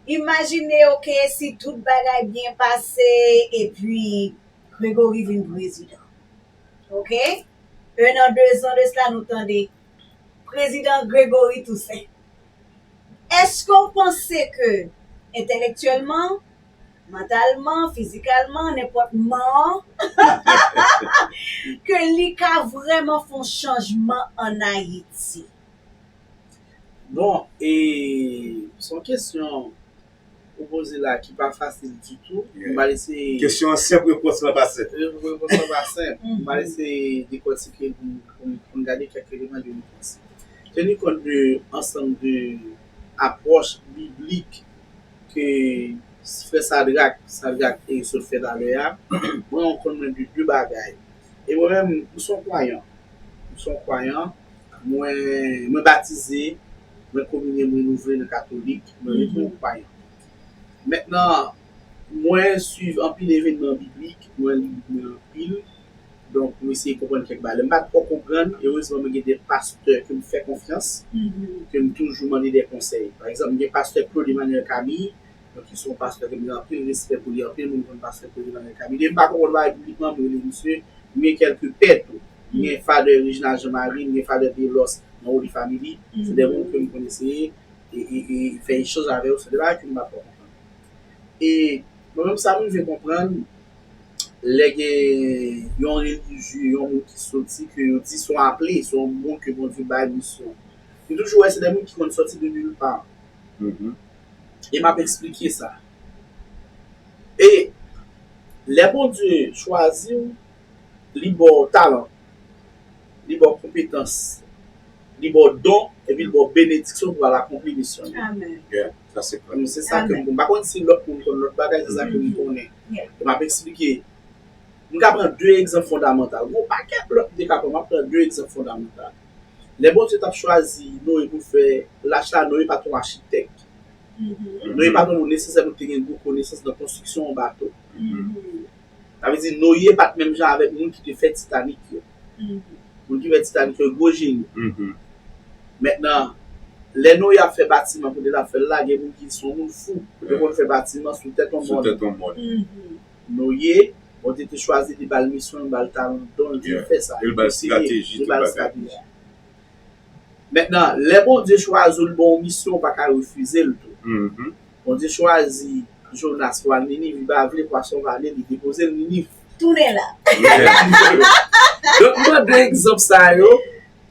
Imajine, ok, si tout bagay byen pase epi Gregory vin prezidan. Ok? Un an, de zan de sila, nou tande prezidan Gregory Toussaint. Èske w panse ke entèlektyèlman, mantalman, fizikalman, nenpòt man, ke li ka vrèman fè yon chanjman ann Ayiti? Bon, e se yon kesyon ou poze la ki pa fasil ditou. Yeah. M pral eseye. Kesyon an senp, repons lan pa senp. Repons lan pa senp. M pral eseye dekòtike l pou n- pou n- pou n gade kèk eleman de repons. Teni kont de ansanm de apwòch biblik ke frè Sadrak, Sadrak e sot fè talè a, mwen konn mwen de de bagay. E mwen menm, m se yon kwayan. M se yon kwayan. Mwen, mwen batize, mwen kominye, mwen renouvle nan katolik, mwen rete yon kwayan. Mentnan, mwen swiv anpil evenman biblik, mwen li Bib mwen anpil. Donk, mwen eseye konprann kèk bagay. Lè m pa t twò konprann, erezman, mwen gen de pastè ke m fè konfyans, ke m toujou mande de konsèy. Pa egzanp, mwen gen pastè Claude Emmanuel Camille, donk, ki se yon pastè ke m gen anpil respè pou li, anpil moun konn pastè Claude Emmanuel Camille. Depi m pa konprann bagay biblikman, mwen rele misye, mwen gen kèlke pè tou. Mwen gen Father Reginald Jean Marie, mwen gen Father Belos nan Holy Family. Se de moun ke m konn eseye e, e, e fè echanj avè yo, se de bagay ke m pa twò konprann. E mwen menm sa m rive konprann, lè gen yon relijye, yon moun ki soti, ke yo di se yon aple, se yon moun ke Bondye bay misyon. M toujou wè se de moun ki konn soti de nulle part. E m ap eksplike sa. E lè Bondye chwazi w, li ba w talan, li ba w konpetans, li ba w don, epi li ba w benediksyon pou w al akonpli misyon li. Amen. Yeah, sa se klè. Se sa ke m konn. M pa konn si lòt moun konn lòt bagay, se sa ke m konnen. Yeah. E m ap eksplike. M ka pran de egzanp fondamantal. Gon pakèt lòt m te ka pran, m ap pran de egzanp fondamantal. Lè Bondye t ap chwazi Noye pou l fè lach la, Noye pa t yon achitèk. Noye pa t yon moun nesesè pou l te gen gwo konesans nan konstriksyon yon bato. Sa vle di Noye pa t menm jan avèk moun ki te fè Titanik yo. Moun ki fè Titanik yo gwo jeni. Mentnan, lè Noye ap fè batiman, kote l ap fè l la, gen moun ki se yon moun fou. Yo konn fè batiman sou tèt yon mòn. Noye, Bondye te chwazi li, ba l misyon, ba l talan, don, li fè sa. Li ba l estrateji, li ba l estrateji. Mentnan, lè Bondye chwazi w, li ba w yon misyon, ou pa ka refize l tou. Bondye chwazi Jonas pou al Niniv, li pa vle, pwason vale, li depoze l Niniv. Tounen la. Donk, m pran de egzanp sa yo.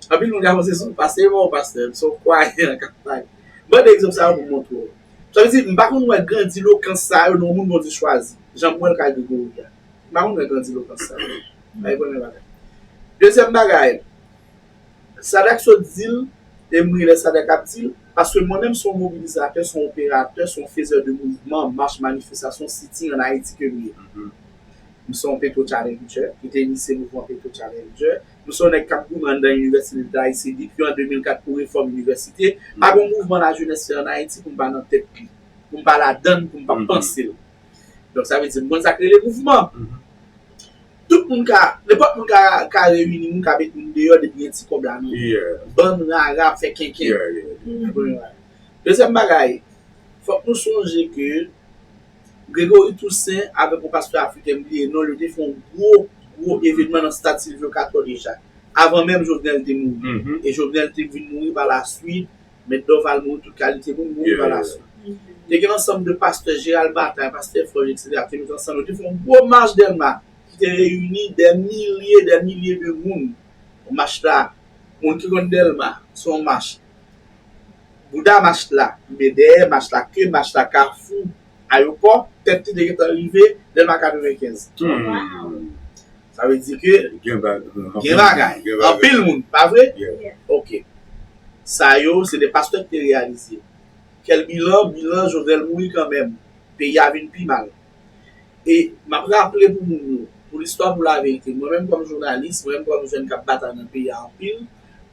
Anpil moun ka panse se yon pastè, se pa yon pastè, se yon kwayan k ap pale. M pran de egzanp sa yo pou m montre w. Sa vle di, m pa konn wè grandilokans sa yo nan yon moun Bondye chwazi. Jan m wè l ka Gregory a. M pa konn wè grandilokans sa yo. Sa e premye bagay. Dezyèm bagay, Sadrak sot di l, e m ri lè Sadrak ap di l, paske mwen menm se yon mobilizatè, se yon operatè, se yon fezè de mouvman, mach, manifestasyon, sitting ann Ayiti ke m ye. M se yon Petro Challenger, ki te inisye mouvman Petro Challenger. M se yon nèg k ap goumen anndan Inivèsite Leta Ayiti depi an de mil kat pou refòm inivèsite. Pa gen yon mouvman lajenès fè ann Ayiti pou m pa nan tèt li, pou m pa ladann, pou m pa panse l. Donk, sa vle di, m konn sa k rele mouvman. Tout moun ka, nenpòt moun ka, ka reyini moun, ka met moun deyò depi gen ti kòb la nan men. Bann rara ap fè kenken. Dezyèm bagay, fòk nou sonje ke Gregory Toussaint avèk yon pastè afriken, m bliye non l, yo te fè yon gwo, gwo evenman nan Stad Silvyo Katò deja. Avan menm Jovenel te mouri. E Jovenel te vin mouri pa laswit, Mèt Dorval mouri, tout kalite moun mouri pa laswit. Te gen ansanm de pastè, Gérald Bataille, pastè Forge, etsetera, te met ansanm, yo te fè yon gwo mach Dèlma ki te reyini dè milye, dè milye de moun. Mach la, moun ki konn Dèlma, se yon mach. Bouda mach la, oubyen dèyè mach la, ke mach la, kafou, ayewopò, tèt li te gentan rive Dèlma katrevenkenz. Sa vle di ke gen bagay. Anpil moun, pa vre? Ok. Sa yo, se de pastè ki te reyalize. Kèl bilan? Bilan, Jovenel mouri kanmenm. Peyi a vin pi mal. E m ap raple pou moun yo, pou listwa, pou laverite, mwen menm kòm jounalis, mwen menm kòm jèn k ap batay nan peyi a anpil,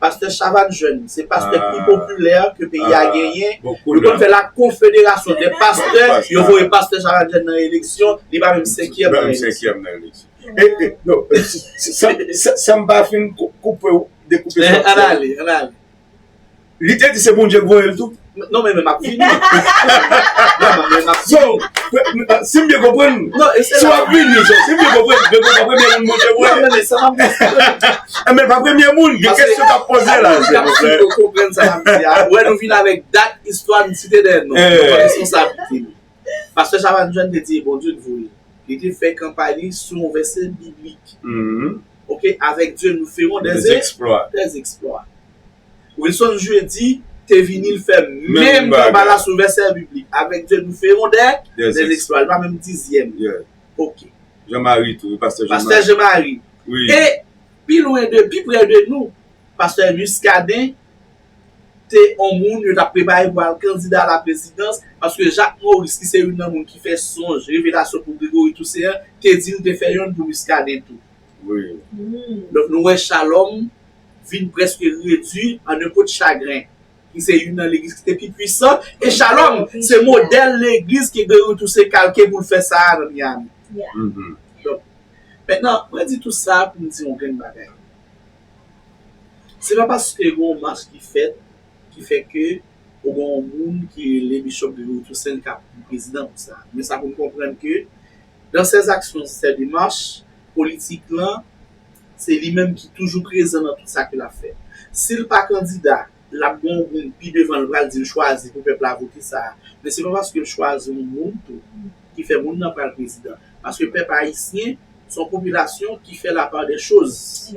pastè Chavannes Jeune, se pastè ki pi popilè ke peyi a genyen. Yo konn fè la confédération des pasteurs, yo voye pastè Chavannes Jeune nan eleksyon, li pa menm senkyèm nan eleksyon. E, e, non, e, si- si- sa- sa- sa m pa fin kou- koupe w, dekoupe sa w fè. Ann ale, ann ale. Li te di se Bondye k voye l tou. Non, men, men m ap vini. Non, men, men m ap vini. So, si m byen konprann, Non, e se si w la. ap vini, so, si m byen konprann, men konpa premye moun Bondye voye. Non, men, men sa m ap E men pa premye moun, gen kesyon k ap poze la. Moun k ap swiv yo konprann sa m ap di a. Wè, nou vin avèk dat, istwa, nou site dèyè non. Responsabilite nou. Pastè Chavannes Jean te di, Bondye te voye. Li te fè kanpay li sou yon vèsè biblik. Mhm. Ok, avec Dieu nous ferons des, Des exploits. Des exploits. Wilson Jeudi te vini l fè Menm menm bagay. Kanpay la sou vèsè biblik. Avec Dieu nous ferons des, Des des ex- exploits. Li pa menm dizyèm. Yeah. Ok. Jean-Marie tou, pastè Pastè Jean-Marie. Jean-Marie. Wi. E pi lwen de, pi prè de nou, pastè Muscadin te yon moun yo t ap prepare pou al kandida a la prezidans, paske Jacques Maurice, ki se youn nan moun ki fè sonj, revelasyon pou Gregory Toussaint, te di l te fè youn pou Muscadin tou. Wi. Donk nou wè Shalom vin prèske redui an yon po de chagren, ki se youn nan legliz ki te pi pwisan. E Shalom se modèl legliz ke Gregory Toussaint kalke pou l fè sa a nan Miami. Mhm. Mentnan, mwen di tout sa pou m di yon grenn bagay. Se pa paske gen yon mach ki fèt ki fè ke ou gen yon moun ki rele Bishop Gregory Toussaint li ka pou prezidan pou sa. Men sa pou n konprann ke dans ses actions, ses démarches, politik lan, se li menm ki toujou prezan nan tout sa ke l ap fè. Si l pa kandida, l ap gen yon moun pi devan l pral di l chwazi pou pèp la vote sa a. Men se pa paske l chwazi yon moun tou ki fè moun nan pral prezidan. Paske pèp ayisyen se yon popilasyon ki fè la part des choses.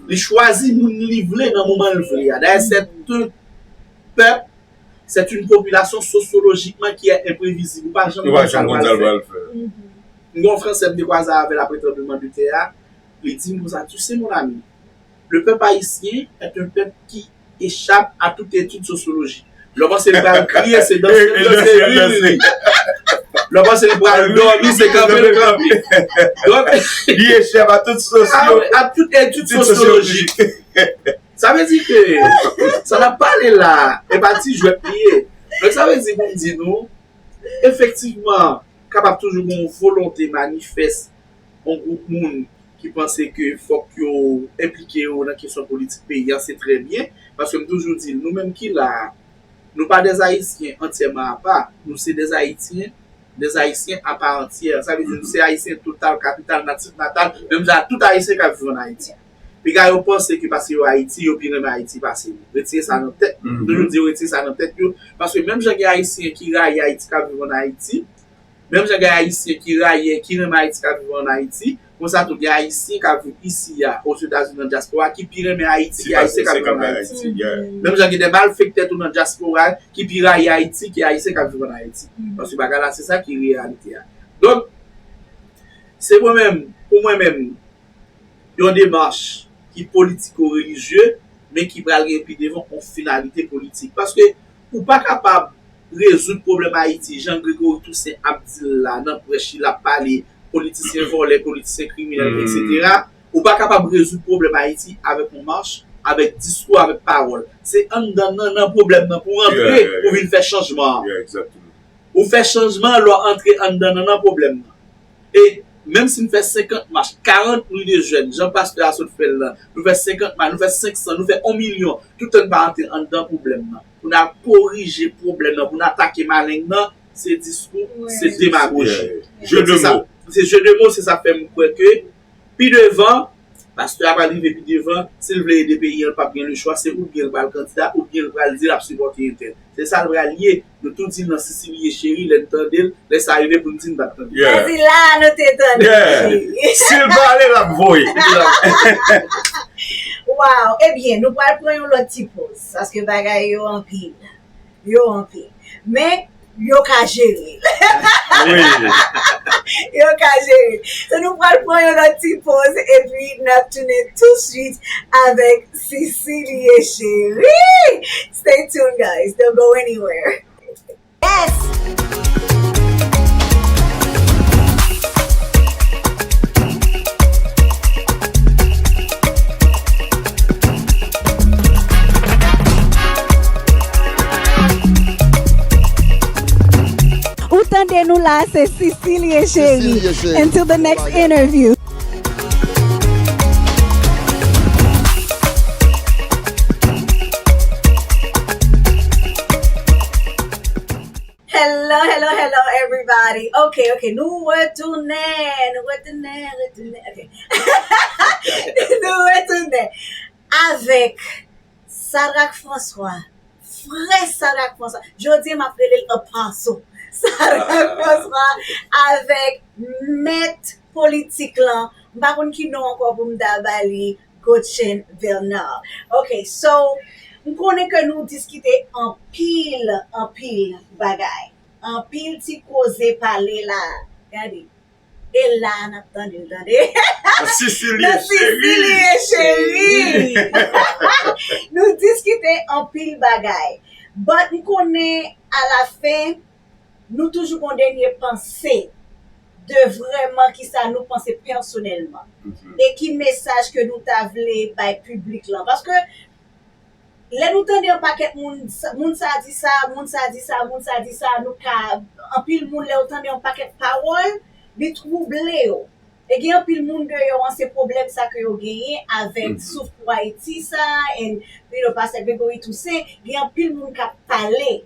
Li chwazi moun li vle nan moman l vle a. Dayè, c'est un peuple, c'est une population sociologiquement qui est imprévisible. Ou pa janm Ou pa konn sa l janm konn pral sa l fè. pral fè. M gen yon Fransè m te kwaze avè l apre tranblemanntè a. Li di m konsa, tu sais, mon ami, le peuple haïtien est un peuple qui échappe à toute étude sociologique. Lè w panse li pral kriye, se danse l danse, ri, ri, ri. Lè w panse li pral dòmi, se kanpe l kanpe. Donk, Li échappe à toute a, socio- a tout etid sosyolojik. Sa vle di ke sa n ap pale la, e pa ti jwèt li ye. Donk, sa vle di pou m di nou, efektivman, kapab toujou gen yon volonte manifès yon gwoup moun ki panse ke fòk yo enplike yo nan kesyon politik peyi a, se trè byen. Paske m toujou di l, nou menm ki la a, nou pa des Haïtiens entièrement à part, nou se des Haïtiens, des Haïtiens à part entière. Sa vle di nou se Ayisyen total, kapital, natif natal, menm jan ak tout Ayisyen k ap viv ann Ayiti. Piga yo panse ke paske yo Ayiti, yo pi renmen Ayiti pase nou. Retire sa nan tèt. M toujou di yo retire sa nan tèt yo. Paske menm jan gen Ayisyen ki rayi Ayiti k ap viv ann Ayiti, menm jan gen Ayisyen ki rayi, ki renmen Ayiti k ap viv ann Ayiti, konsa tou gen Ayisyen k ap viv isi a, Ozetazini, nan dyaspora, ki pi renmen Ayiti ke Ayisyen k ap viv ann Ayiti. Menm jan gen de malfektè tou nan dyaspora ki pi rayi Ayiti ke Ayisyen k ap viv ann Ayiti. Paske bagay la, se sa ki reyalite a. Donk, se mwen menm, pou mwen menm, yon demach ki politiko-relijye, men ki pral gen pi devan yon finalite politik. Paske ou pa kapab rezoud pwoblèm Ayiti, jan Gregory Toussaint ap di l la, nan prèch li, l ap pale, politisyen vòlè, politisyen kriminèl, etsetera. Ou pa kapab rezoud pwoblèm Ayiti avèk yon mach, avèk diskou, avèk pawòl. Se anndan nan, nan pwoblèm nan pou w antre, pou w vin fè chanjman an. Ou fè chanjman an lè w antre anndan nan, nan pwoblèm nan. E menm si n fè senkant mach, karant rue des Jeunes, jan pastè a sot fè l lan, nou fè senkant mach, nou fè senk san, nou fè yon milyon, toutan n pa antre anndan pwoblèm nan. Pou n al korije pwoblèm nan, pou n atake maleng nan, se diskou, se demagoji. Se jeu de mo, se sa k fè m kwè ke pi devan, pastè a pral rive pi devan, si l vle ede peyi an, l p ap gen lechwa, se oubyen l pral kandida, oubyen l pral di l ap sipòte entèl. Se sa l pral ye. Nou tou di l nan Sisili e Cheri, lè n tande l, lè sa rive pou n di n pa t tande l. Sa di la a nou te tande l, cheri. Si l pale, l ap voye. Wow, ebyen, nou pral pran yon lòt ti poz, paske bagay yo anpil. Yo anpil. Men, yo ka jere l. Yo ka jere l. So, nou pral pran yon lòt ti poz, epi n ap tounen touswit avèk Sisili e Cheri. Stay tuned, guys. Don't go anywhere. Yes! Ou tande nou la, se Sisili e Cheri. Until the next interview. Hello, hello, hello, everybody. Ok, ok, nou retounen, nou retounen, retounen. Ok. Nou retounen avèk Sadrac François. Frè Sadrac François. Jodi a, m ap rele l Apostle. Sa nan Franswa avèk mèt politik lan. M pa konn ki non ankò pou m ta ba li, Gotchen Bernard. Ok, so, m konnen ke nou diskite anpil, anpil bagay. Anpil ti koze pale la. Gade. E la n ap tande l, tande. Nan Sisi li ye, cheri. Nan Sisi li ye, cheri. Nou diskite anpil bagay. But m konnen alafen, nou toujou gon dènye panse de vrèman kisa nou panse pèsonèlman. E ki mesaj ke nou ta vle bay piblik lan. Paske lè nou tande yon pakèt moun, moun sa di sa, moun sa di sa, moun sa di sa, nou ka, anpil moun, lè yo tande yon pakèt pawòl, li twouble yo. E gen anpil moun deyò an, se pwoblèm sa ke yo genyen avèk Souf pou Ayiti sa, and, you know, Pastè Gregory Toussaint, gen anpil moun k ap pale.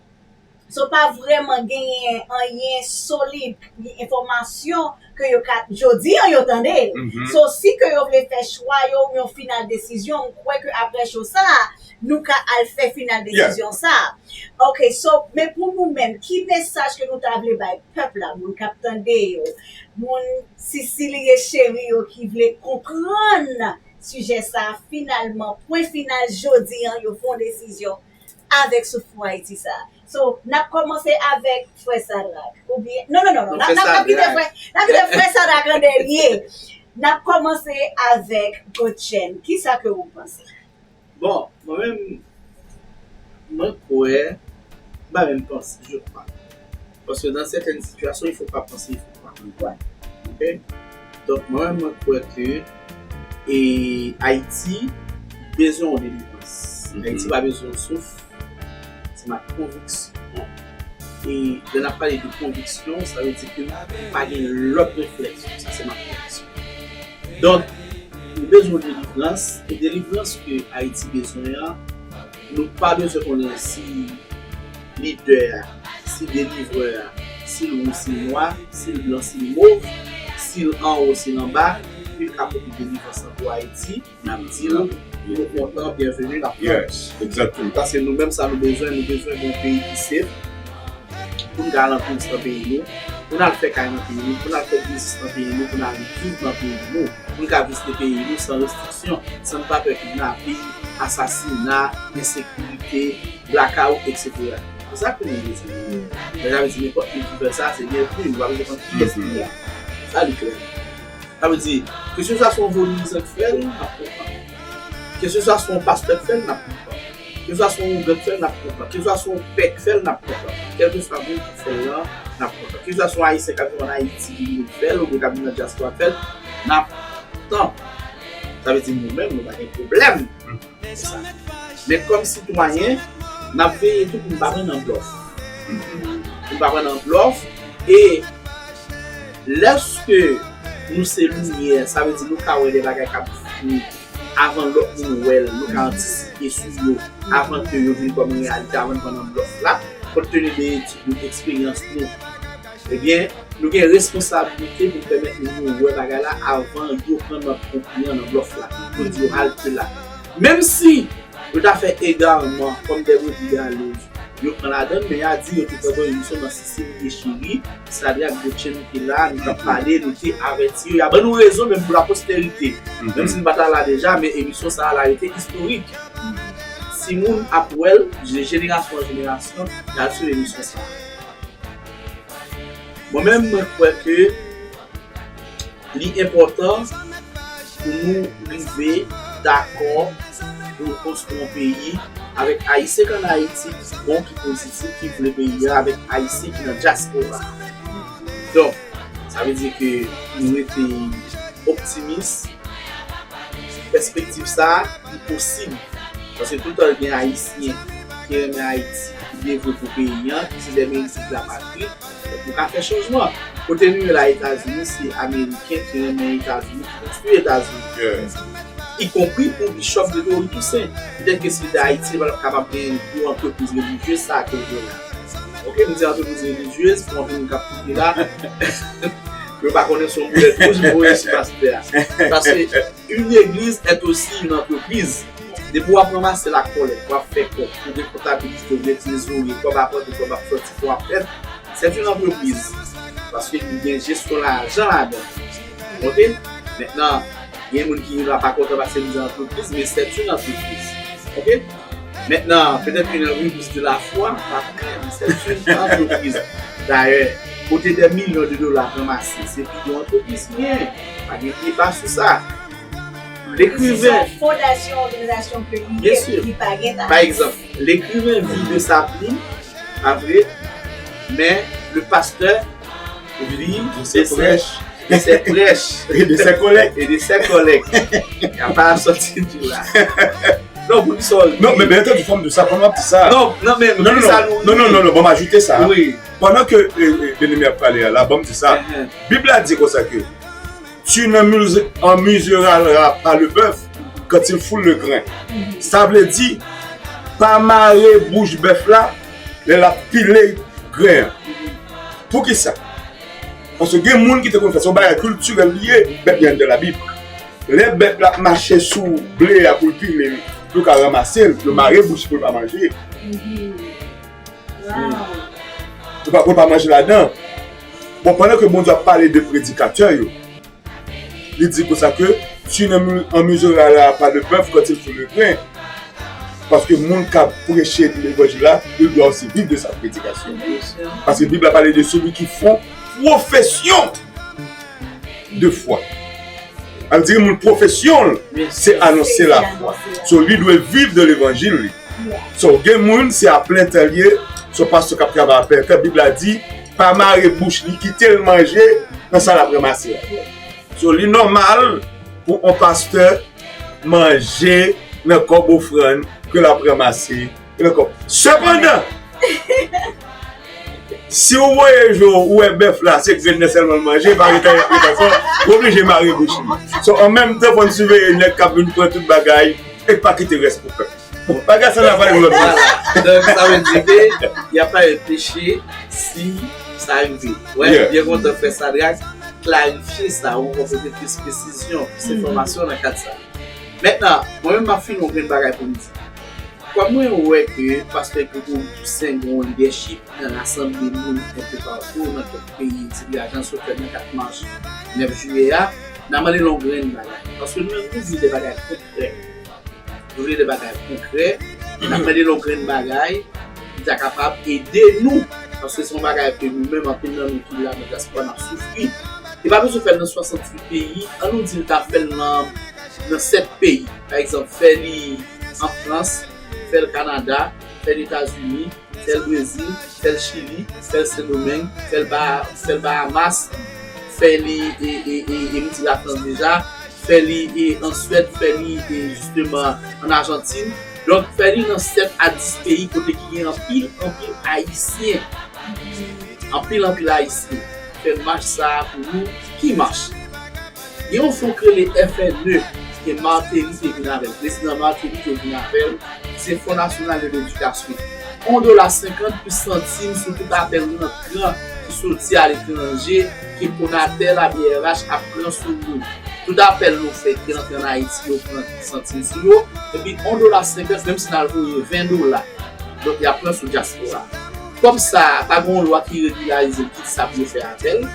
So, pa vrèman genyen anyen solid, ni enfòmasyon ke yo ka, jodi an yo tande l. So, si ke yo vle fè chwa yo, yon final desizyon, m kwè ke apre show sa, nou ka al fè final desizyon sa. Ok, so, men pou nou menm, ki mesaj ke nou ta vle bay pèp la, moun k ap tande yo, moun Sisi li ye cheri yo ki vle konprann sijè sa, finalman, pwen final, jodi an, yo fè yon desizyon avèk Souf pou Ayiti sa. So, n ap kòmanse avèk frè Sadrak. Oubyen, non, non, non, non, n ap, n ap, n ap kite frè, n ap kite frè Sadrak an dènye. N ap kòmanse avèk Gotchen. Kisa ke ou panse? Bon, mwen menm, mwen kwè, m pa menm panse, je crois. Paske dans certaines situations, il faut pas penser, il faut croire. Ok? Donk, mwen menm, mwen kwè ke, e, Ayiti bezwen yon delivrans. Ayiti pa bezwen yon Souf. Se ma konviksyon. E lè n ap pale de konviksyon, sa vle di ke pa gen lòt refleksyon. Sa se ma konviksyon. Donk, nou bezwen delivrans, e delivrans ke Ayiti bezwen an, nou pa bezwen konnen si lidè a, si delivrè a, si l wouj, si l nwa, si l blan, si l mov, si l anwo, si l anba, li ka pote delivrans lan pou Ayiti. N ap di l, nou kontan, byenveni, n ap pran. Yes, exactly. Paske nou menm sa nou bezwen, nou bezwen yon peyi ki safe. Pou n ka al an touris nan peyi nou, pou n al fè kay nan peyi nou, pou n al fè biznis nan peyi nou, pou n al viv nan peyi nou, pou n ka vizite peyi nou san restriksyon, san n pa pè kidnaping, asasina, ensekirite, blakawout, etsetera. Se sa ke nou bezwen. Men sa vle di nenpòt moun ki fè sa, se byenveni, nou pa bezwen konn kiyès li ye. Sa li klè. Sa vle di, keseswa se yon vodou ki fè l, n ap kontan. Keseswa se yon pastè k fè l, n ap kontan. Keseswa se yon ougan k fè l, n ap kontan. Keseswa se yon pè k fè l, n ap kontan. Kèlkeswa moun ki fè l lan, n ap kontan. Keseswa se yon Ayisyen k ap viv ann Ayiti ki vin fè l, oubyen k ap viv nan dyaspora k fè l, n ap kontan. Sa vle di nou menm, nou pa gen pwoblèm. Sa. Men kòm sitwayen, n ap veye tou pou n pa pran nan blòf. Pou n pa pran nan blòf. E lèske nou se limyè, sa vle di nou ka wè de bagay k ap vini avan lòt moun wè l, nou ka antisipe sou yo avan ke yo vin kòm reyalite, avan n pran nan blòf la, kont teni de etid nou, eksperyans nou. Ebyen, nou gen responsablite pou pèmèt moun yo wè bagay la avan yo pran nan konpli an, nan blòf la, pou di yo halte la. Menm si yo ta fè egalman kòm dè brebis gale, yo pran ladan l, men y a di yo te pran yon emisyon nan Sisi li ye cheri, Sadrak, Gotchen te la, nou t ap pale, nou te avèti yo, y a ban nou rezon menm pou laposterite. Menm si n pa ta la deja, men emisyon sa a la rete istorik. Si moun ap wè l, de jenerasyon an jenerasyon, y a swiv emisyon sa a. Mwen menm, mwen kwè ke li enpòtan pou nou rive dakò pou nou konstwi yon peyi avèk Ayisyen k ann Ayiti ki bon, ki pozitif, ki vle peyi a, avèk Ayisyen ki nan dyaspora. Donk, sa vle di ke nou rete optimis, pèspektiv sa a, li posib. Paske toutan gen Ayisyen ki renmen Ayiti, ki devwe pou peyi an, ki se dè meridik lapatri, donk nou ka fè chanjman. Kote nou ye la Etazini, se Ameriken ki renmen Etazini, ki konstwi Etazini. Ikonpri pou Bishop Gregory Toussaint. Petèt ke si l te Ayiti, li pa t ap kapab gen gwo antrepriz relijyez sa a ke l gen la. Ok, m di antrepriz relijyez, pou anpil moun k ap koute la, yo pa konnen se yon boulèt wouj li voye sou pastè a. Paske une église est aussi une entreprise. Depi w ap ranmase lakòlèt, w ap fè kòb, ou gen kontabilite, ou gen trezori, kòb ap rantre, kòb ap sòti, kòb ap fèt, C'est une entreprise. Paske li gen jesyon lajan ladan. Ok? Mentnan, gen moun ki la pa kontan paske li di entreprise, mais c'est une entreprise. Ok? Mentnan, petèt ke nan remise de la foi, pa pwoblèm, c'est une entreprise. Dayè, kote des millions de dollars ranmase, se pi yon antrepriz ki genyen. Pa gen deba sou sa. Lekriven. Se yon fondasyon, òganizasyon ke li ye, li pa gen ta. Pa egzanp, lekriven viv de sa plim, pa vre, men le pasteur vit de ses prêches. De ses prêches. Et de ses collectes. Et de ses collectes. Y a pa sòti di la. Non, pou di sa. Non, men byen antandi, fò m di sa, kòman w ap di sa? Non, non, men non, non, non, non, non, non, bon, m ajoute sa. Wi. Pandan ke eh, eh, Benemi ap pale a la, bon, m di sa. Bib la di konsa ke tu ne mus- en muselleras pas le bœuf quand il foule le grain. Sa vle di, pa mare bouch bèf la lè l ap pile gren an. Poukisa? Paske gen moun ki te konn fè sa, se yon bagay kiltirèl li ye, bèf gen anndan Labib. Lè bèf la ap mache sou ble a pou l pile l, pou l ka ranmase l, yo mare bouch pou l pa manje. Pou l pa, pou l pa manje ladan. Bon, pandan ke Bondye ap pale de predikatè yo, li di konsa ke tu ne mu- en muselleras pas le bœuf quand il foule le grain. Paske moun k ap preche levanjil la, il doit aussi vivre de sa prédication. Paske Bib la pale de celui qui font profession de foi. Sa vle di moun pwofesyon l, se anonse lafwa. So, li dwe viv de levanjil li. So, gen moun, se a plen tan l ye, se yon pastè k ap travay a plen tan. Bib la di, pa mare bouch li, kite l manje nan sa l ap ranmase a. So, li nòmal pou yon pastè manje nan kòb ofrann ke l ap ranmase. Sepandan, si w voye je w, ou wè bèf la, se grenn nan sèlman l manje, pa gen tan y ap ret ankò, ou oblije mare bouch li. So, an menm tan, fò n siveye nèg k ap vin pran tout bagay e pa kite rès pou pèp. Bon, bagay sa n a pale pou lòt jou. Donk, sa vle di ke y ap pale peche si sa rive. Wè, byen kontan frè Sadrak klarifye sa, ou ankò pote plis presizyon, plis enfòmasyon nan kad sa. Mentnan, mwen menm m ap fini yon grenn bagay pou m di. Kòm mwen wè ke pastè Gregory Toussaint gen yon lidèchip nan rasanble moun enpe patou nan kèk peyi, ti vle ajan sou fè nan kat mach nèf jiyè a, n a mande l yon grenn bagay. Paske nou menm nou vle de bagay konkrè. Nou vle de bagay konkrè. N ap mande l yon grenn bagay ki ta kapab ede nou. Paske se yon bagay ke nou menm, anpil nan nou ki la nan dyaspora, n ap soufri. E pa bezwen fè l nan swasanntuit peyi. Ann nou di l ta fè l nan, nan sèt peyi. Pa egzanp, fè li an Frans, fè l Kanada, fè l Etazini, fè l Brezil, fè l Chili, fè l Sendomeng, fè l Ba-, fè l Bahamas, fè li, e, e, e, e m di Lafrans deja, fè li, e, an Swèd, fè li, e, jisteman, an Ajantin. Donk, fè li nan sèt a dis peyi kote ki gen anpil, anpil Ayisyen. Anpil, anpil Ayisyen. Fè mach sa a pou nou. Ki mach? Gen yon fon k rele F N E, ke Martelly te vin avè l, prezidan Martelly te vin avè l, se Fon Nasyonal de Ledikasyon. Yon dola senkant plis santim sou tout apèl rantran ki soti aletranje, ke Conatel, A B R H ap pran sou nou. Tout apèl nou fè ki rantre ann Ayiti, yo pran santim sou yo. Epi yon dola senkant, menm si n al voye ven dola. Donk, y ap pran sou dyaspora. Kòb sa a, pa gen yon lwa ki regilarize l, ki di sa pou yo fè avè l.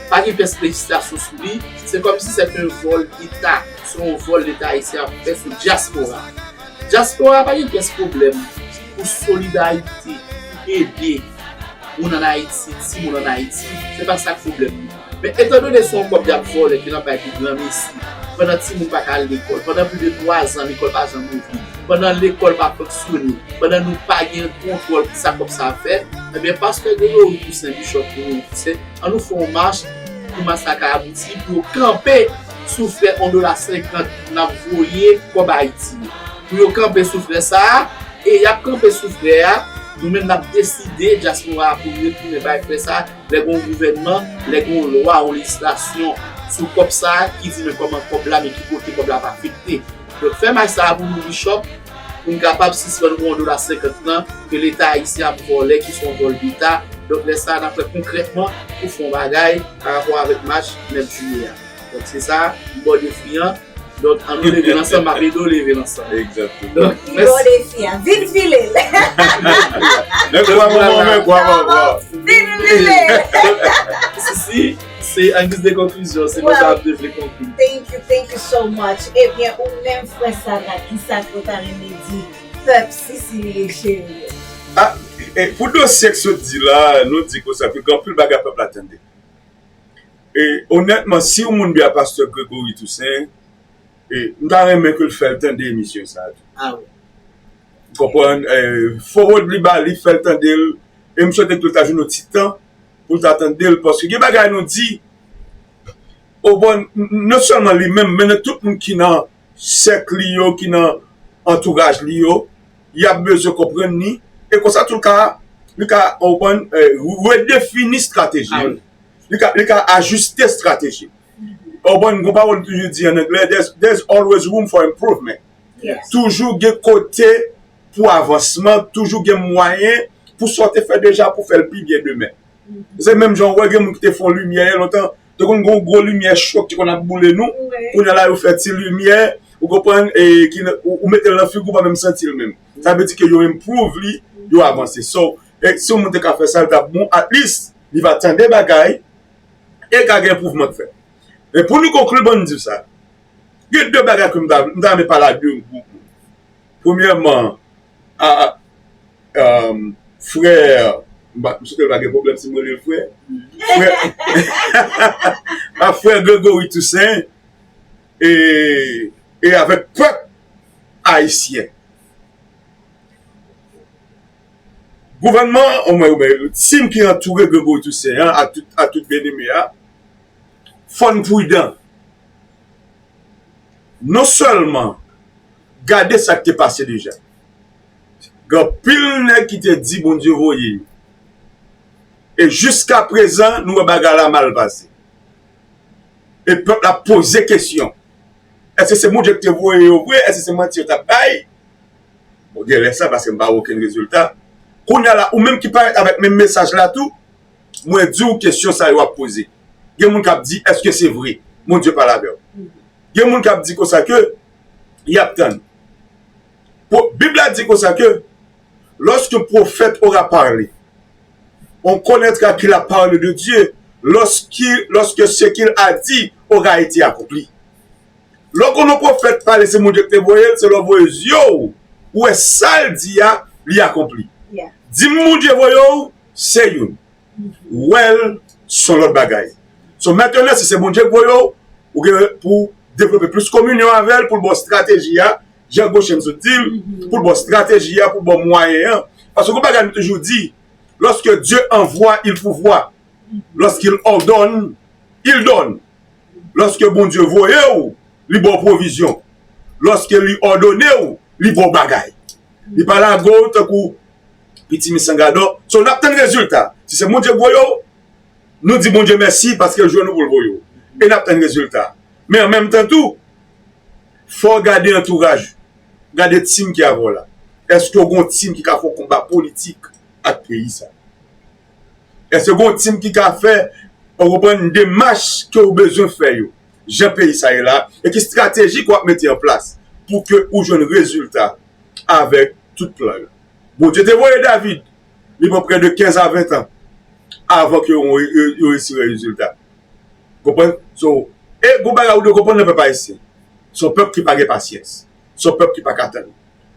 Pa gen pyès lejislasyon sou li. Se kòmsi se te yon vòl Leta. Se yon vòl Leta ayisyen ap fè sou dyaspora. Dyaspora pa gen pyès pwoblèm pou solidarite, pou ede moun ann Ayiti, timoun ann Ayiti. Se pa sa k pwoblèm li. Men etandone se yon kòb y ap vòlè, ke n ap bay pou granmesi, pandan timoun pa ka al lekòl, pandan plis de twa zan lekòl pa janm ouvri, pandan lekòl pa fonksyone, pandan nou pa gen kontwòl ki sa kòb sa ap fè, ebyen, pastè Gregory Toussaint, Bishop Gregory Toussaint, ann nou fè yon mach pou mach sa ka abouti, pou yo kanpe sou frè yon dola senkant n ap voye kòb Ayiti yo. Pou yo kanpe sou frè sa a, e y ap kanpe sou frè a, nou menm n ap deside dyaspora a pou retounen bay frè sa a, lè gen yon gouvènman, lè gen yon lwa, yon lejislasyon sou kòb sa a ki di men kòman kòb la, men ki kote kòb la ap afekte. Donk, fè mach sa a pou nou, Bishop, pou n kapab sispann yon dola senkant lan ke Leta ayisyen ap vòlè, ki se yon vòl Leta. Donk, lè sa a, n ap wè konkrètman pou fè yon bagay pa rapò avèk mach nèf jiyè a. Donk, se sa, m ba w defi an. Donk, ann nou leve l ansanm, m ap ede w leve l ansanm. Egzakteman. Donk, mèsi. Li ba w defi an. Vin file l. Men kwa manman, men kwa manman. Vin Sisi, se an giz de konklizyon, se konsa ap devle konkli. Thank you, thank you so much. Ebyen, ou menm, frè Sara, kisa ke w ta renmen di pèp Sisi Lili cheri yo? Ah, e, pou dosye k sot di la, nou di konsa ke gen anpil bagay pèp la tande. E, onètman, si yon moun byen a pastè Gregory Toussaint, e, m ta renmen ke l fè l tande emisyon sa a tou. Ah wi. Konprann, e, forward li ba li, fè l tande l, e m swete ke l ta jwenn yon ti tan pou l ta tande l, paske gen bagay nou di, o bon, n- non sèlman li menm, men nan tout moun ki nan sèk li yo, ki nan antouraj li yo, y ap bezwen konprann li, e konsa tou l ka, li ka, o bon, e, redefini estrateji. Ah wi. Li ka, li ka ajiste estrateji. O bon, gon pawòl nou toujou di an anglè, there's, there's always room for improvement. Yes. Toujou gen kote pou avansman, toujou gen mwayen pou sa w te fè deja pou fè l pi byen demen. Se menm jan w wè gen moun ki te fè yon limyè lontan, te konn gen yon gwo limyè cho ki konn ap boule nou, kounye a la yo fè ti limyè, ou konprann, e, ki, ou, ou mete l nan figi w, ou pa menm santi l menm. Sa vle di ke yo improve li, yo avanse. So, e, si yon moun te ka fè sa, l t ap bon, at least, li va tande bagay, e ka gen improvement k fèt. E pou nou konkli, ban m di w sa. Gen de bagay ke m ta, m ta renmen pale a de gwoup moun. Premyèman, a, a, um, frè, m pa, m swete l pa gen pwoblèm si m rele l frè. Frè, a frè Gregory Toussaint e, e avèk pèp ayisyen. Gouvènman, omwen, omwen, tim ki antoure Gregory Toussaint an, a tout, a tout byeneme a, fò n pridan. Non sèlman, gade sa k te pase deja. Gen anpil nèg ki te di Bondye voye yo. E jiskaprezan, nou wè bagay la mal pase. E pèp la poze kesyon. Èske se Bondye ki te voye yo vre? Èske se manti yo t ap bay? Bon, gen lè sa, paske m pa wè okenn rezilta. Kounye a la, ou menm ki parèt avèk menm mesaj la tou, mwen di w kesyon sa yo ap poze. Gen moun k ap di, èske se vre? Bondye pale avè w. Gen moun k ap di konsa ke y ap tann. Po- Bib la di konsa ke, lorsqu'un prophète aura parlé, on connaîtra qu'il a parlé de Dieu lorsqu'il, lorsque ce qu'il a dit aura été accompli. Lè w konn yon pwofèt pale, se Bondye ki te voye l, se lè w voye zye w, ou wè sa l di a, li akonpli. Yeah. Di m Bondye voye w, se youn. Wè l, se yon lòt bagay. So, mentnan, si se Bondye k voye w, ou gen pou devlope plis kominyon avè l, pou l ba w estrateji a, jan Goshen sot di l, pou l ba w estrateji a, pou l ba w mwayen an. Paske yon bagay nou toujou di, lorsque Dieu envoie, il pourvoit. Lorsqu'il ordonne, il donne. Lòske Bondye voye w, li ba w pwovizyon. Lòske li òdone w, li ba w bagay. Li pa lage w tankou pitimi san gadò. So, n ap tann rezilta. Si se Bondye k voye w, nou di Bondye mèsi paske l jwenn ou pou l voye w. E n ap tann rezilta. Men an menm tan tou, fò w gade antouraj ou. Gade tim ki avè w la. Èske w gen yon tim ki ka fè yon konba politik ak peyi sa? Èske gen yon tim ki ka fè, ou konprann, demach ke w bezwen fè yo, jan peyi sa ye la, e ki estrateji ke w ap mete an plas pou ke ou jwenn rezilta avèk tout plan yo? Bondye te voye David, li pran prè de kenz a ven tan avan ke yo, yo, yo resi wè rezilta. Konprann? So, e gon bagay ou dwe konprann nan pèp ayisyen. Se yon pèp ki pa gen pasyans. Se yon pèp ki pa ka tann.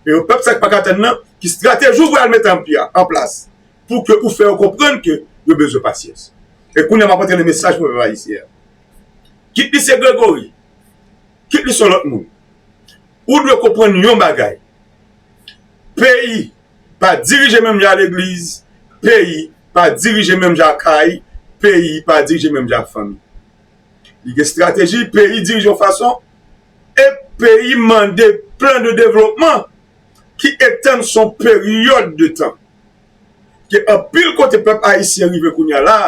E yon pèp sa ki pa ka tann nan, ki estrateji w pral mete an pye, an plas, pou ke ou fè yo konprann ke yo bezwen pasyans. E kounye a m ap antre nan mesaj pou pèp ayisyen an. Kit li se Gregory, kit li se yon lòt moun. Ou dwe konprann yon bagay. Peyi pa dirije menm jan a legliz, peyi pa dirije menm jan a kay, peyi pa dirije menm jan a fanmi. Li gen estrateji, peyi dirije yon fason, e peyi mande plan de devlopman ki etann sou yon peryòd de tan. Ke anpil kote pèp ayisyen rive kounye a la,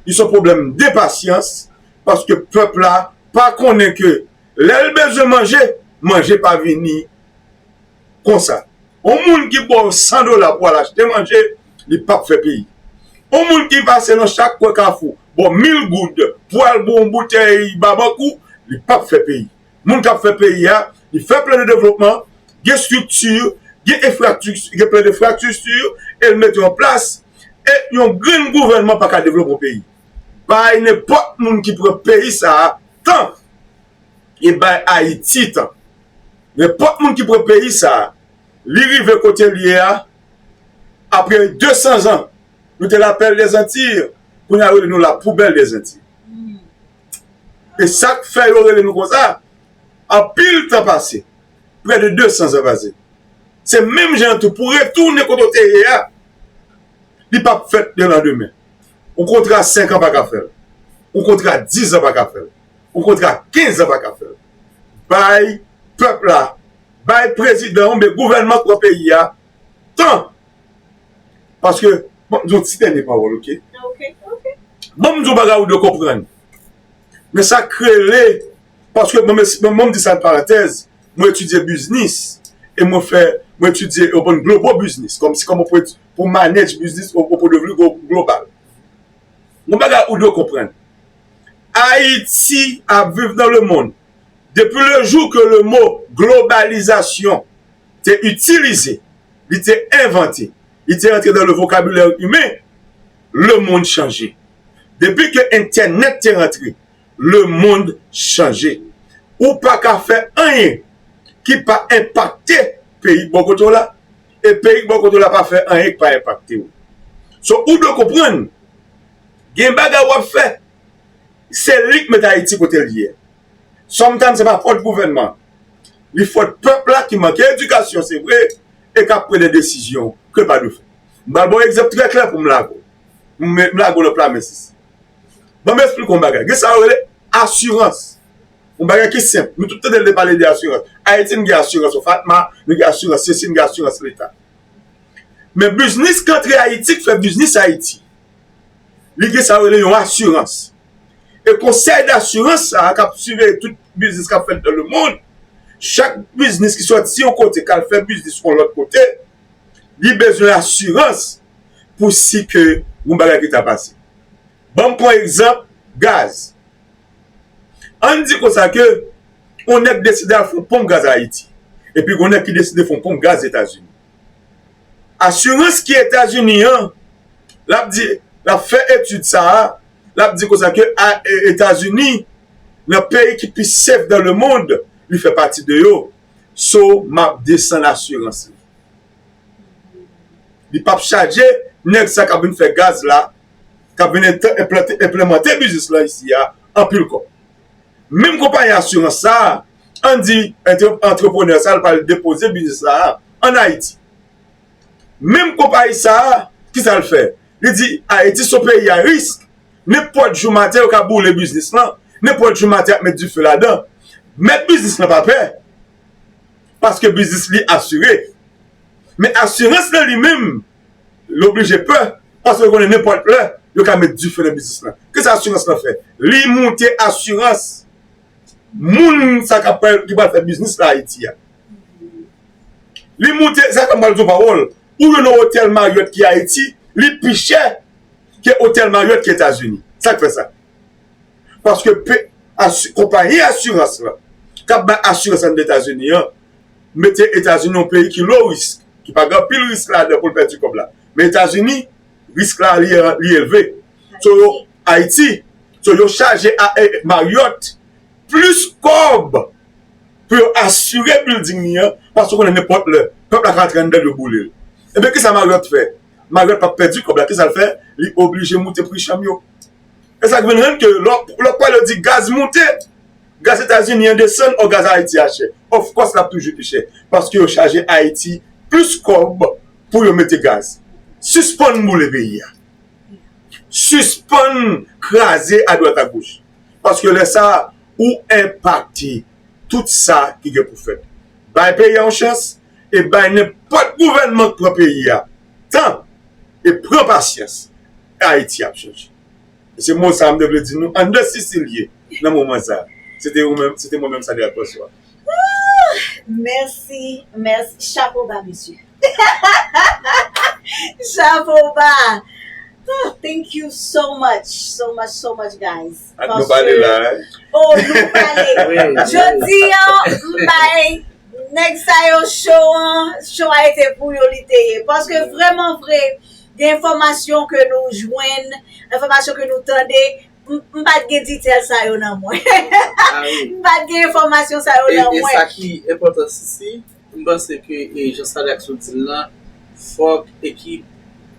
li se yon pwoblèm de pasyans, paske pèp la pa konnen ke lè l bezwen manje, manje pa vini konsa. Yon moun ki ba w san dola pou al achte manje, li p ap fè peyi. Yon moun ki pase nan chak kwen kafou, ba w mil goud pou al bwè yon boutèy babankou, li p ap fè peyi. Moun k ap fè peyi a, li fè plan de devlopman, gen estrikti, gen enfrastrikti, gen plan de enfrastrikti, e l mete yo an plas, E yon grenn gouvènman pa ka devlope yon peyi. Bay nenpòt moun ki pran peyi sa a tan. E bay Ayiti tan. Nenpòt moun ki pran peyi sa a, li rive kote l ye a, apre de san zan, nou te la pèl dèzantiy, kounye a yo rele nou la poubèl dèzantiy. E sa k fè yo rele nou konsa, anpil tan pase, prè de de san zan pase. Se menm jan an tou, pou retounen kote w te ye a, li p ap fèt de landemen. Yon kontra senk an pa ka fè l. Yon kontra diz an pa ka fè l. Yon kontra kenz an pa ka fè l. Bay pèp la, bay prezidan oubyen gouvènman k pran peyi a tan. Paske, bon, m di yon ti dènye pawòl, oke? Ok, ok. Bon, m di yon bagay ou dwe konprann. Men sa k rele, paske mwen, mwen, mwen, m di sa an parantèz, mwen etidye biznis, e mwen fè, mwen etidye, ou konprann, global business, kòmsi kòman pou, pou manage business au, au point de vue glo- global. Yon bagay ou dwe konprann. Ayiti ap viv dans le monde. Depuis le jour que le mot globalisation te itilize, li te envante, li te rantre dans le vocabulaire humain, le monde chanje. Depi ke entènèt te rantre, le monde chanje. Ou pa ka fè anyen ki pa enpakte peyi k bò kote w la, e peyi k bò kote w la pa fè anyen ki pa enpakte w. So, ou dwe konprann, gen bagay w ap fè, se li k met Ayiti kote l ye. Sometimes se pa fòt gouvènman. Li fòt pèp la ki manke edikasyon, se vre, e k ap pran de desizyon ke l pa dwe fè. M pral ba w egzanp trè klè pou m lage w. M, m lage w nan pla men sisi. Ban m eksplike w yon bagay. Gen sa yo rele asirans. Yon bagay ki senp. Nou tout tande yo pale de asirans. Ayiti, nou gen asirans OFATMA, nou gen asirans sesi, nou gen asirans Leta. Men biznis k antre Ayiti, k fè biznis Ayiti, li gen sa yo rele yon asirans. E konsèy dasirans sa a k ap siveye tout biznis k ap fèt dans le monde, chak biznis ki sòti yon kote k al fè biznis yon lòt kote, li bezwen asirans pou si ke yon bagay ki ta pase. Ban m pran egzanp gaz. Ann di konsa ke yon nèg deside al fè yon ponp gaz Ayiti, epi gon nèg ki deside fè yon ponp gaz Etazini. Asirans ki Etazini an, l ap di, l ap fè etid sa a, l ap di konsa ke a, e, Etazini, nan peyi ki pi safe dans le monde, li fè pati de yo. So, m ap desann asirans li. Li p ap chaje nèg sa k ap vin fè gaz la, k ap vin ent- enplante- enplimante biznis lan isi a, anpil kòb. Menm konpayi asirans sa a, ann di antre- antreprenè sa a, l pral depoze biznis la a ann Ayiti. Menm konpayi sa a, ki sa l fè? Li di Ayiti se yon peyi a risk. Nenpòt jou maten, yo ka boule biznis lan. Nenpòt jou maten, y ap met dife ladan. Mèt biznis lan pa pè. Paske biznis li asire. Men asirans lan li menm, li oblije pè. Paske yo konnen nenpòt lè, yo ka met dife nan biznis lan. Kisa asirans lan fè? Li moute asirans moun sa k ap pral, ki pral fè biznis la Ayiti a. Li moute, sa fè m pral di w pawòl. Ou jwenn yon otèl Marriott ki Ayiti, li pi chè ke otèl Marriott ki Etazini. Sa k fè sa? Paske pe- asi- konpayi asirans lan k ap bay asirans anndan Etazini an mete Etazini yon peyi ki low risk, ki pa gen anpil risk ladan pou l pèdi kòb la. Men Etazini, risk la li, li elve. So, yo, Ayiti, so, yo chaje a, e, Marriott plis kòb pou yo asire building li an, paske w konnen nenpòt lè, pèp la ka rantre anndan l, yo boule l. Ebyen, kisa Marriott fè? Marriott p ap pèdi kòb la. Kisa l fè? Li oblije moute pri chanm yo. E sa k vin rann ke lè w, lè w pale, yo di gaz moute, gaz Etazini an desann, o, gaz Ayiti a chè. Of course, l ap toujou pi chè. Paske yo chaje Ayiti plis kòb pou yo mete gaz. Sispann boule peyi a. Sispann kraze adwat agoch. Paske lè sa a, ou enpakte tout sa ki gen pou fèt. Bay peyi a yon chans, e bay nenpòt gouvènman k pran peyi a tan, e pran pasyans, Ayiti ap chanje. E se mo sa a m te vle di nou anndan sisi l ye nan moman sa a. Se te ou menm, se te mwen menm, Sadrac, bonswa. Mèsi, mèsi. Chapo ba, mesye. Chapo ba. Oh, thank you so much, so much, so much, guys. Ak nou pale la, hein? Oh, nou pale. Jodi an, m bay nèg sa yo show an, show a ete pou yo li te ye. Paske vrèman vre, gen enfòmasyon ke nou jwenn, enfòmasyon ke nou tande, m, m pa t gen detail sa yo nan mwen. M pa t gen enfòmasyon sa yo nan mwen. E sa ki enpòtan, Sisi, m panse ke, e, jan Sadrac sot di l lan, fòk ekip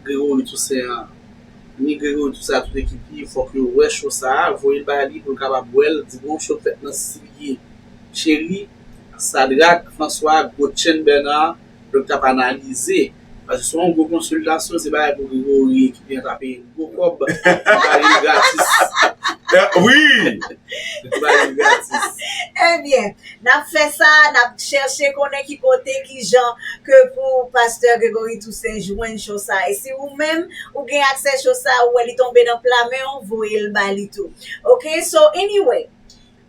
Gregory Toussaint an, ni Gregory Toussaint ak tout ekip li, fòk yo wè show sa a, voye l ba li pou l kapab wè l, di bon, show fèt nan Sisi li ye. Cheri, Sadrac François, Gotchen Bernard, pou l t ap analize. Paske se yon gwo konsiltasyon, se bagay pou Gregory, ekip li an ta peye gwo kòb, li ba li l gratis. Wi! Li ba li l gratis. Ebyen, n ap fè sa, n ap chèche konnen ki kote, ki jan ke pou pastè Gregory Toussaint jwenn show sa. E si ou menm, ou gen aksè show sa, ou wè li tonbe nan pla men w, voye l ba li tou. Ok, so anyway,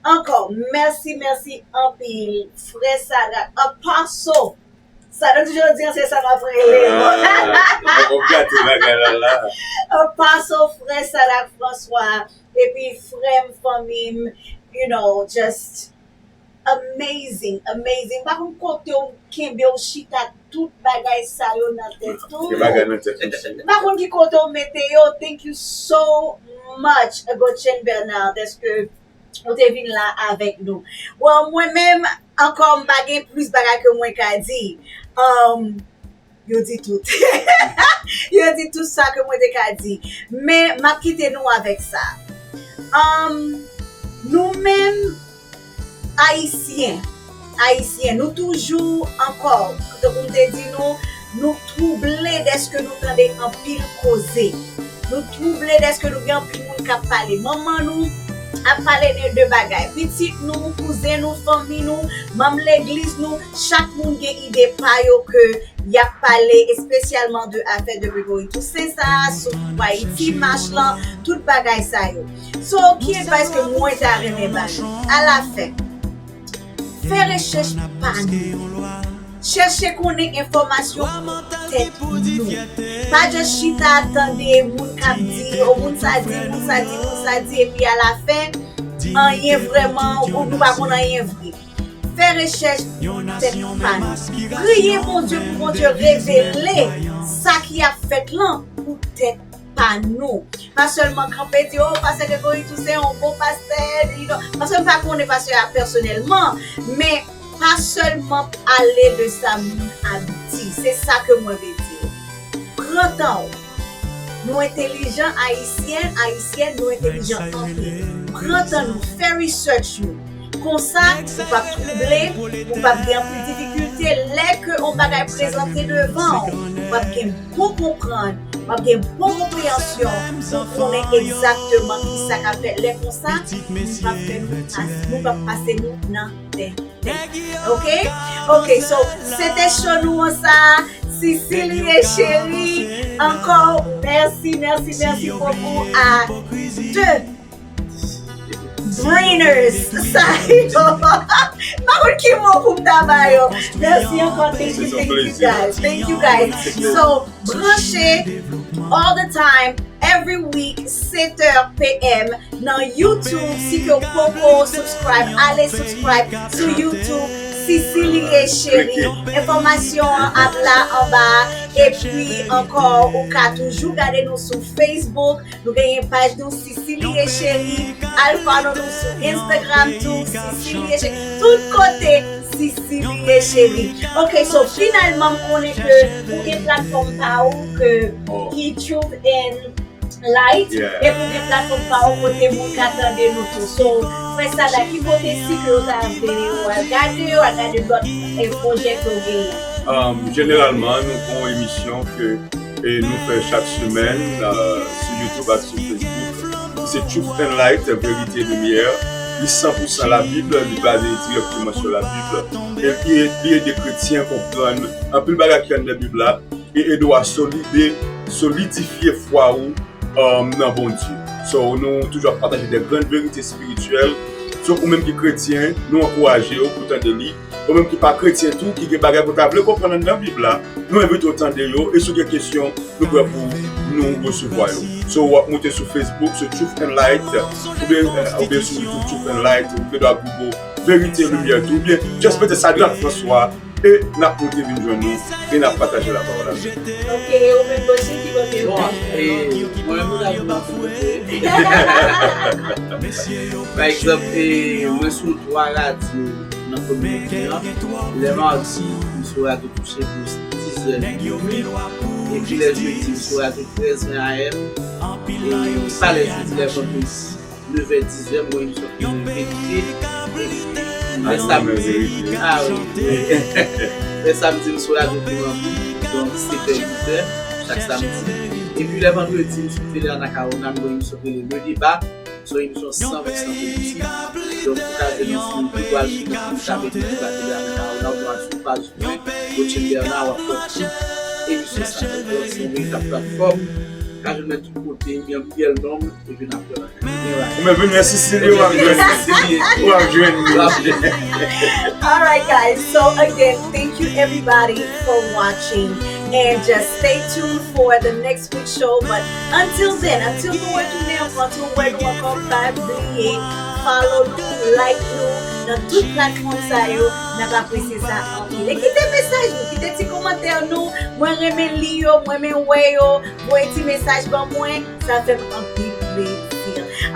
ankò, mèsi, mèsi anpil, frè Sadrac, Apostle. Sa nou toujou di an, se sa m ap rele. Ah, w ap gate bagay la la. Apostle, frè Sadrac François, epi frè m, fanmi m, you know, just amazing, amazing. M pa konn kote w kenbe w chita tout bagay sa yo nan tèt ou. Gen bagay nan tèt ou, cheri. M pa konn ki kote w mete yo. Thank you so much, Gotchen Bernard, dèske ou te vin la avèk nou. Well, mwen menm, ankò, m pa gen plis bagay ke mwen ka di. Um, yo di tout. Yo di tout sa ke mwen te ka di. Men, m ap kite nou avèk sa. Um, nou menm, Ayisyen, Ayisyen, nou toujou ankò, tankou m te di nou, nou twouble dèske nou tande anpil koze. Nou twouble dèske nou gen anpil moun k ap pale. Manman nou ap pale de, de bagay. Pitit nou, kouzen nou, fanmi nou, manm legliz nou, chak moun gen ide pa yo ke y ap pale espesyalman de afè de Gregory Toussaint sa, sou Ayiti Mach lan, tout bagay sa yo. So, ki advice ke mwen ta renmen ba nou? Alafen, fè rechèch pa nou. Chèche konnen enfòmasyon pou tèt nou. Pa just chita tande moun k ap di, o moun sa di, moun sa di, moun sa di, epi alafen, anyen vrèman, ou nou pa konn anyen vre. Fè rechèch pou tèt pa nou. Priye Bondye pou Bondye revele sa ki ap fèt lan pou tèt pa nou. Pa sèlman kanpe di, o, pastè Gregory Toussaint, yon bon pastè, you know. Paske m pa konnen pastè a pèsonèlman, men pa sèlman ale de sa moun ap di. Se sa ke mwen vle di. Pran tan w. Nou entelijan, Ayisyen, Ayisyèn, nou entelijan anpil. Pran tan nou, fè research nou. Konsa, ou p ap twouble, ou p ap gen anpil difikilte. Lè ke yon bagay prezante devan w, w ap gen bon konprann, w ap gen bon konpreyansyon pou konnen egzakteman ki sa k ap fèt. Lè konsa, nou p ap fè nou pas-, nou p ap pase nou nan tenten. Ok? Ok, so, se te show nou an sa. Sisi li ye cheri. Ankò, mèsi, mèsi, mèsi bokou a de brainers sa yo. M pa konn ki mo pou m ta ba yo. Mèsi ankò, thank you, thank you guys. Thank you guys. So, branche all the time, every week, sept heures P M nan YouTube. Si ke w poko subscribe, ale subscribe sou YouTube, Sisi li ye cheri. Enfòmasyon an ap la anba. Epi ankò, ou ka toujou gade nou sou Facebook. Nou genyen paj nou, Sisi li ye cheri. Al follow nou sou Instagram tou, Sisi li ye cheri. Tout kote, Sisi li ye cheri. Ok, so finalman, m konnen ke ou gen platfòm pa ou ke, ki Truth and Light, epi ou gen platfòm pa ou kote moun ka tande nou tou. So, frè Sadrac, ki kote si ke yo ta vle yo al gade, yo al gade lòt, e, pwojè ke w genyen? Um, jeneralman, nou gen yon emisyon ke, e, nou fè chak semèn, uh, sou YouTube ak sou Facebook. Se Truth and Light, Verite Limyè. Li san pou san Labib, li baze dirèkteman sou Labib. E li, li ede kretyen konprann anpil bagay ki anndan Bib la e ede w a solide, solidifye fwa ou, um, nan Bondye. So, nou toujou ap pataje de grann verite espirityèl. So, ou menm ki kretyen, nou ankouraje w pou tande li. Ou menm ki pa kretyen tou, ki gen bagay ke w ta vle konprann anndan Bib la, nou envite w tande yo. E si w gen kesyon, nou prè pou nou resevwa yo. So, w ap moute sou Facebook, sou Truth and Light, oubyen, oubyen sou YouTube, Truth and Light, oubyen nan Google, Verite Limyè tou, oubyen just mete Sadrac François, E n ap monte vin jwenn nou e n ap pataje lapawòl avè nou. Ok, e ou menm, Bochil, ki bò ke ou Bon, ye? e, mwen menm, mwen ta vin nan kominote. Pa egzanp, e, mwen sou twa radyo nan kominote an. Lè madi, m sou radyo Touche pou dizè minuit. Epi lè jedi, m sou radyo trèz ven A M. E pa lè jedi, lè vandredi, nevè, dizè, mwen, emisyon ki rele Verite. Epi lè samdi, ah wi. Lè samdi, m sou radyo Pi Manmi, donk, setè, uitè, chak samdi. Epi lè vandredi, m sou Tele Anacaona, m gen yon emisyon ki rele Le Débat. Se yon emisyon san pou san politik. Donk, ou ka jwenn yon moun ki pral sou, ou ka mete sou Tele Anacaona, ou pral sou paj mwen, Rotchild Bernard, w ap wè tout emisyon sa yo. Donk, se yon veritab platfòm. Ka jwenn mwen tout kote, Miel Miel non m, epi n ap wè. Ou menm, mèsi Silye, w ap jwenn. Mèsi Silye. W ap jwenn. W ap jwenn. All right, guys. So again, thank you everybody for watching, and just stay tuned for the next week's show. But until then, until nou retounen ankò, until nou wè nou ankò, pa bliye follow nou, like nou nan tout platfòm sa yo. N ap apresye sa anpil. E kite mesaj nou, kite ti kòmantè nou. Mwen renmen li yo, mwen renmen wè yo. Voye ti mesaj ban mwen, sa fè m anpil plezi.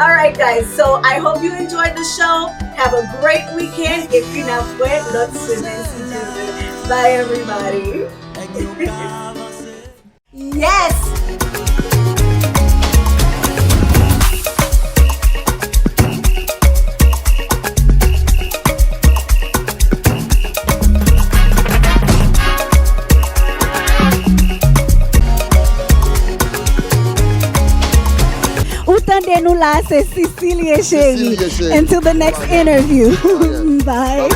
All right, guys. So I hope you enjoyed the show. Have a great weekend. Epi n ap wè lòt semèn, si Dye vle. Bye, everybody. Yes! Ou tande nou la, se Cecilie Chérie. Cecilie Chérie. Until the next interview. Bye.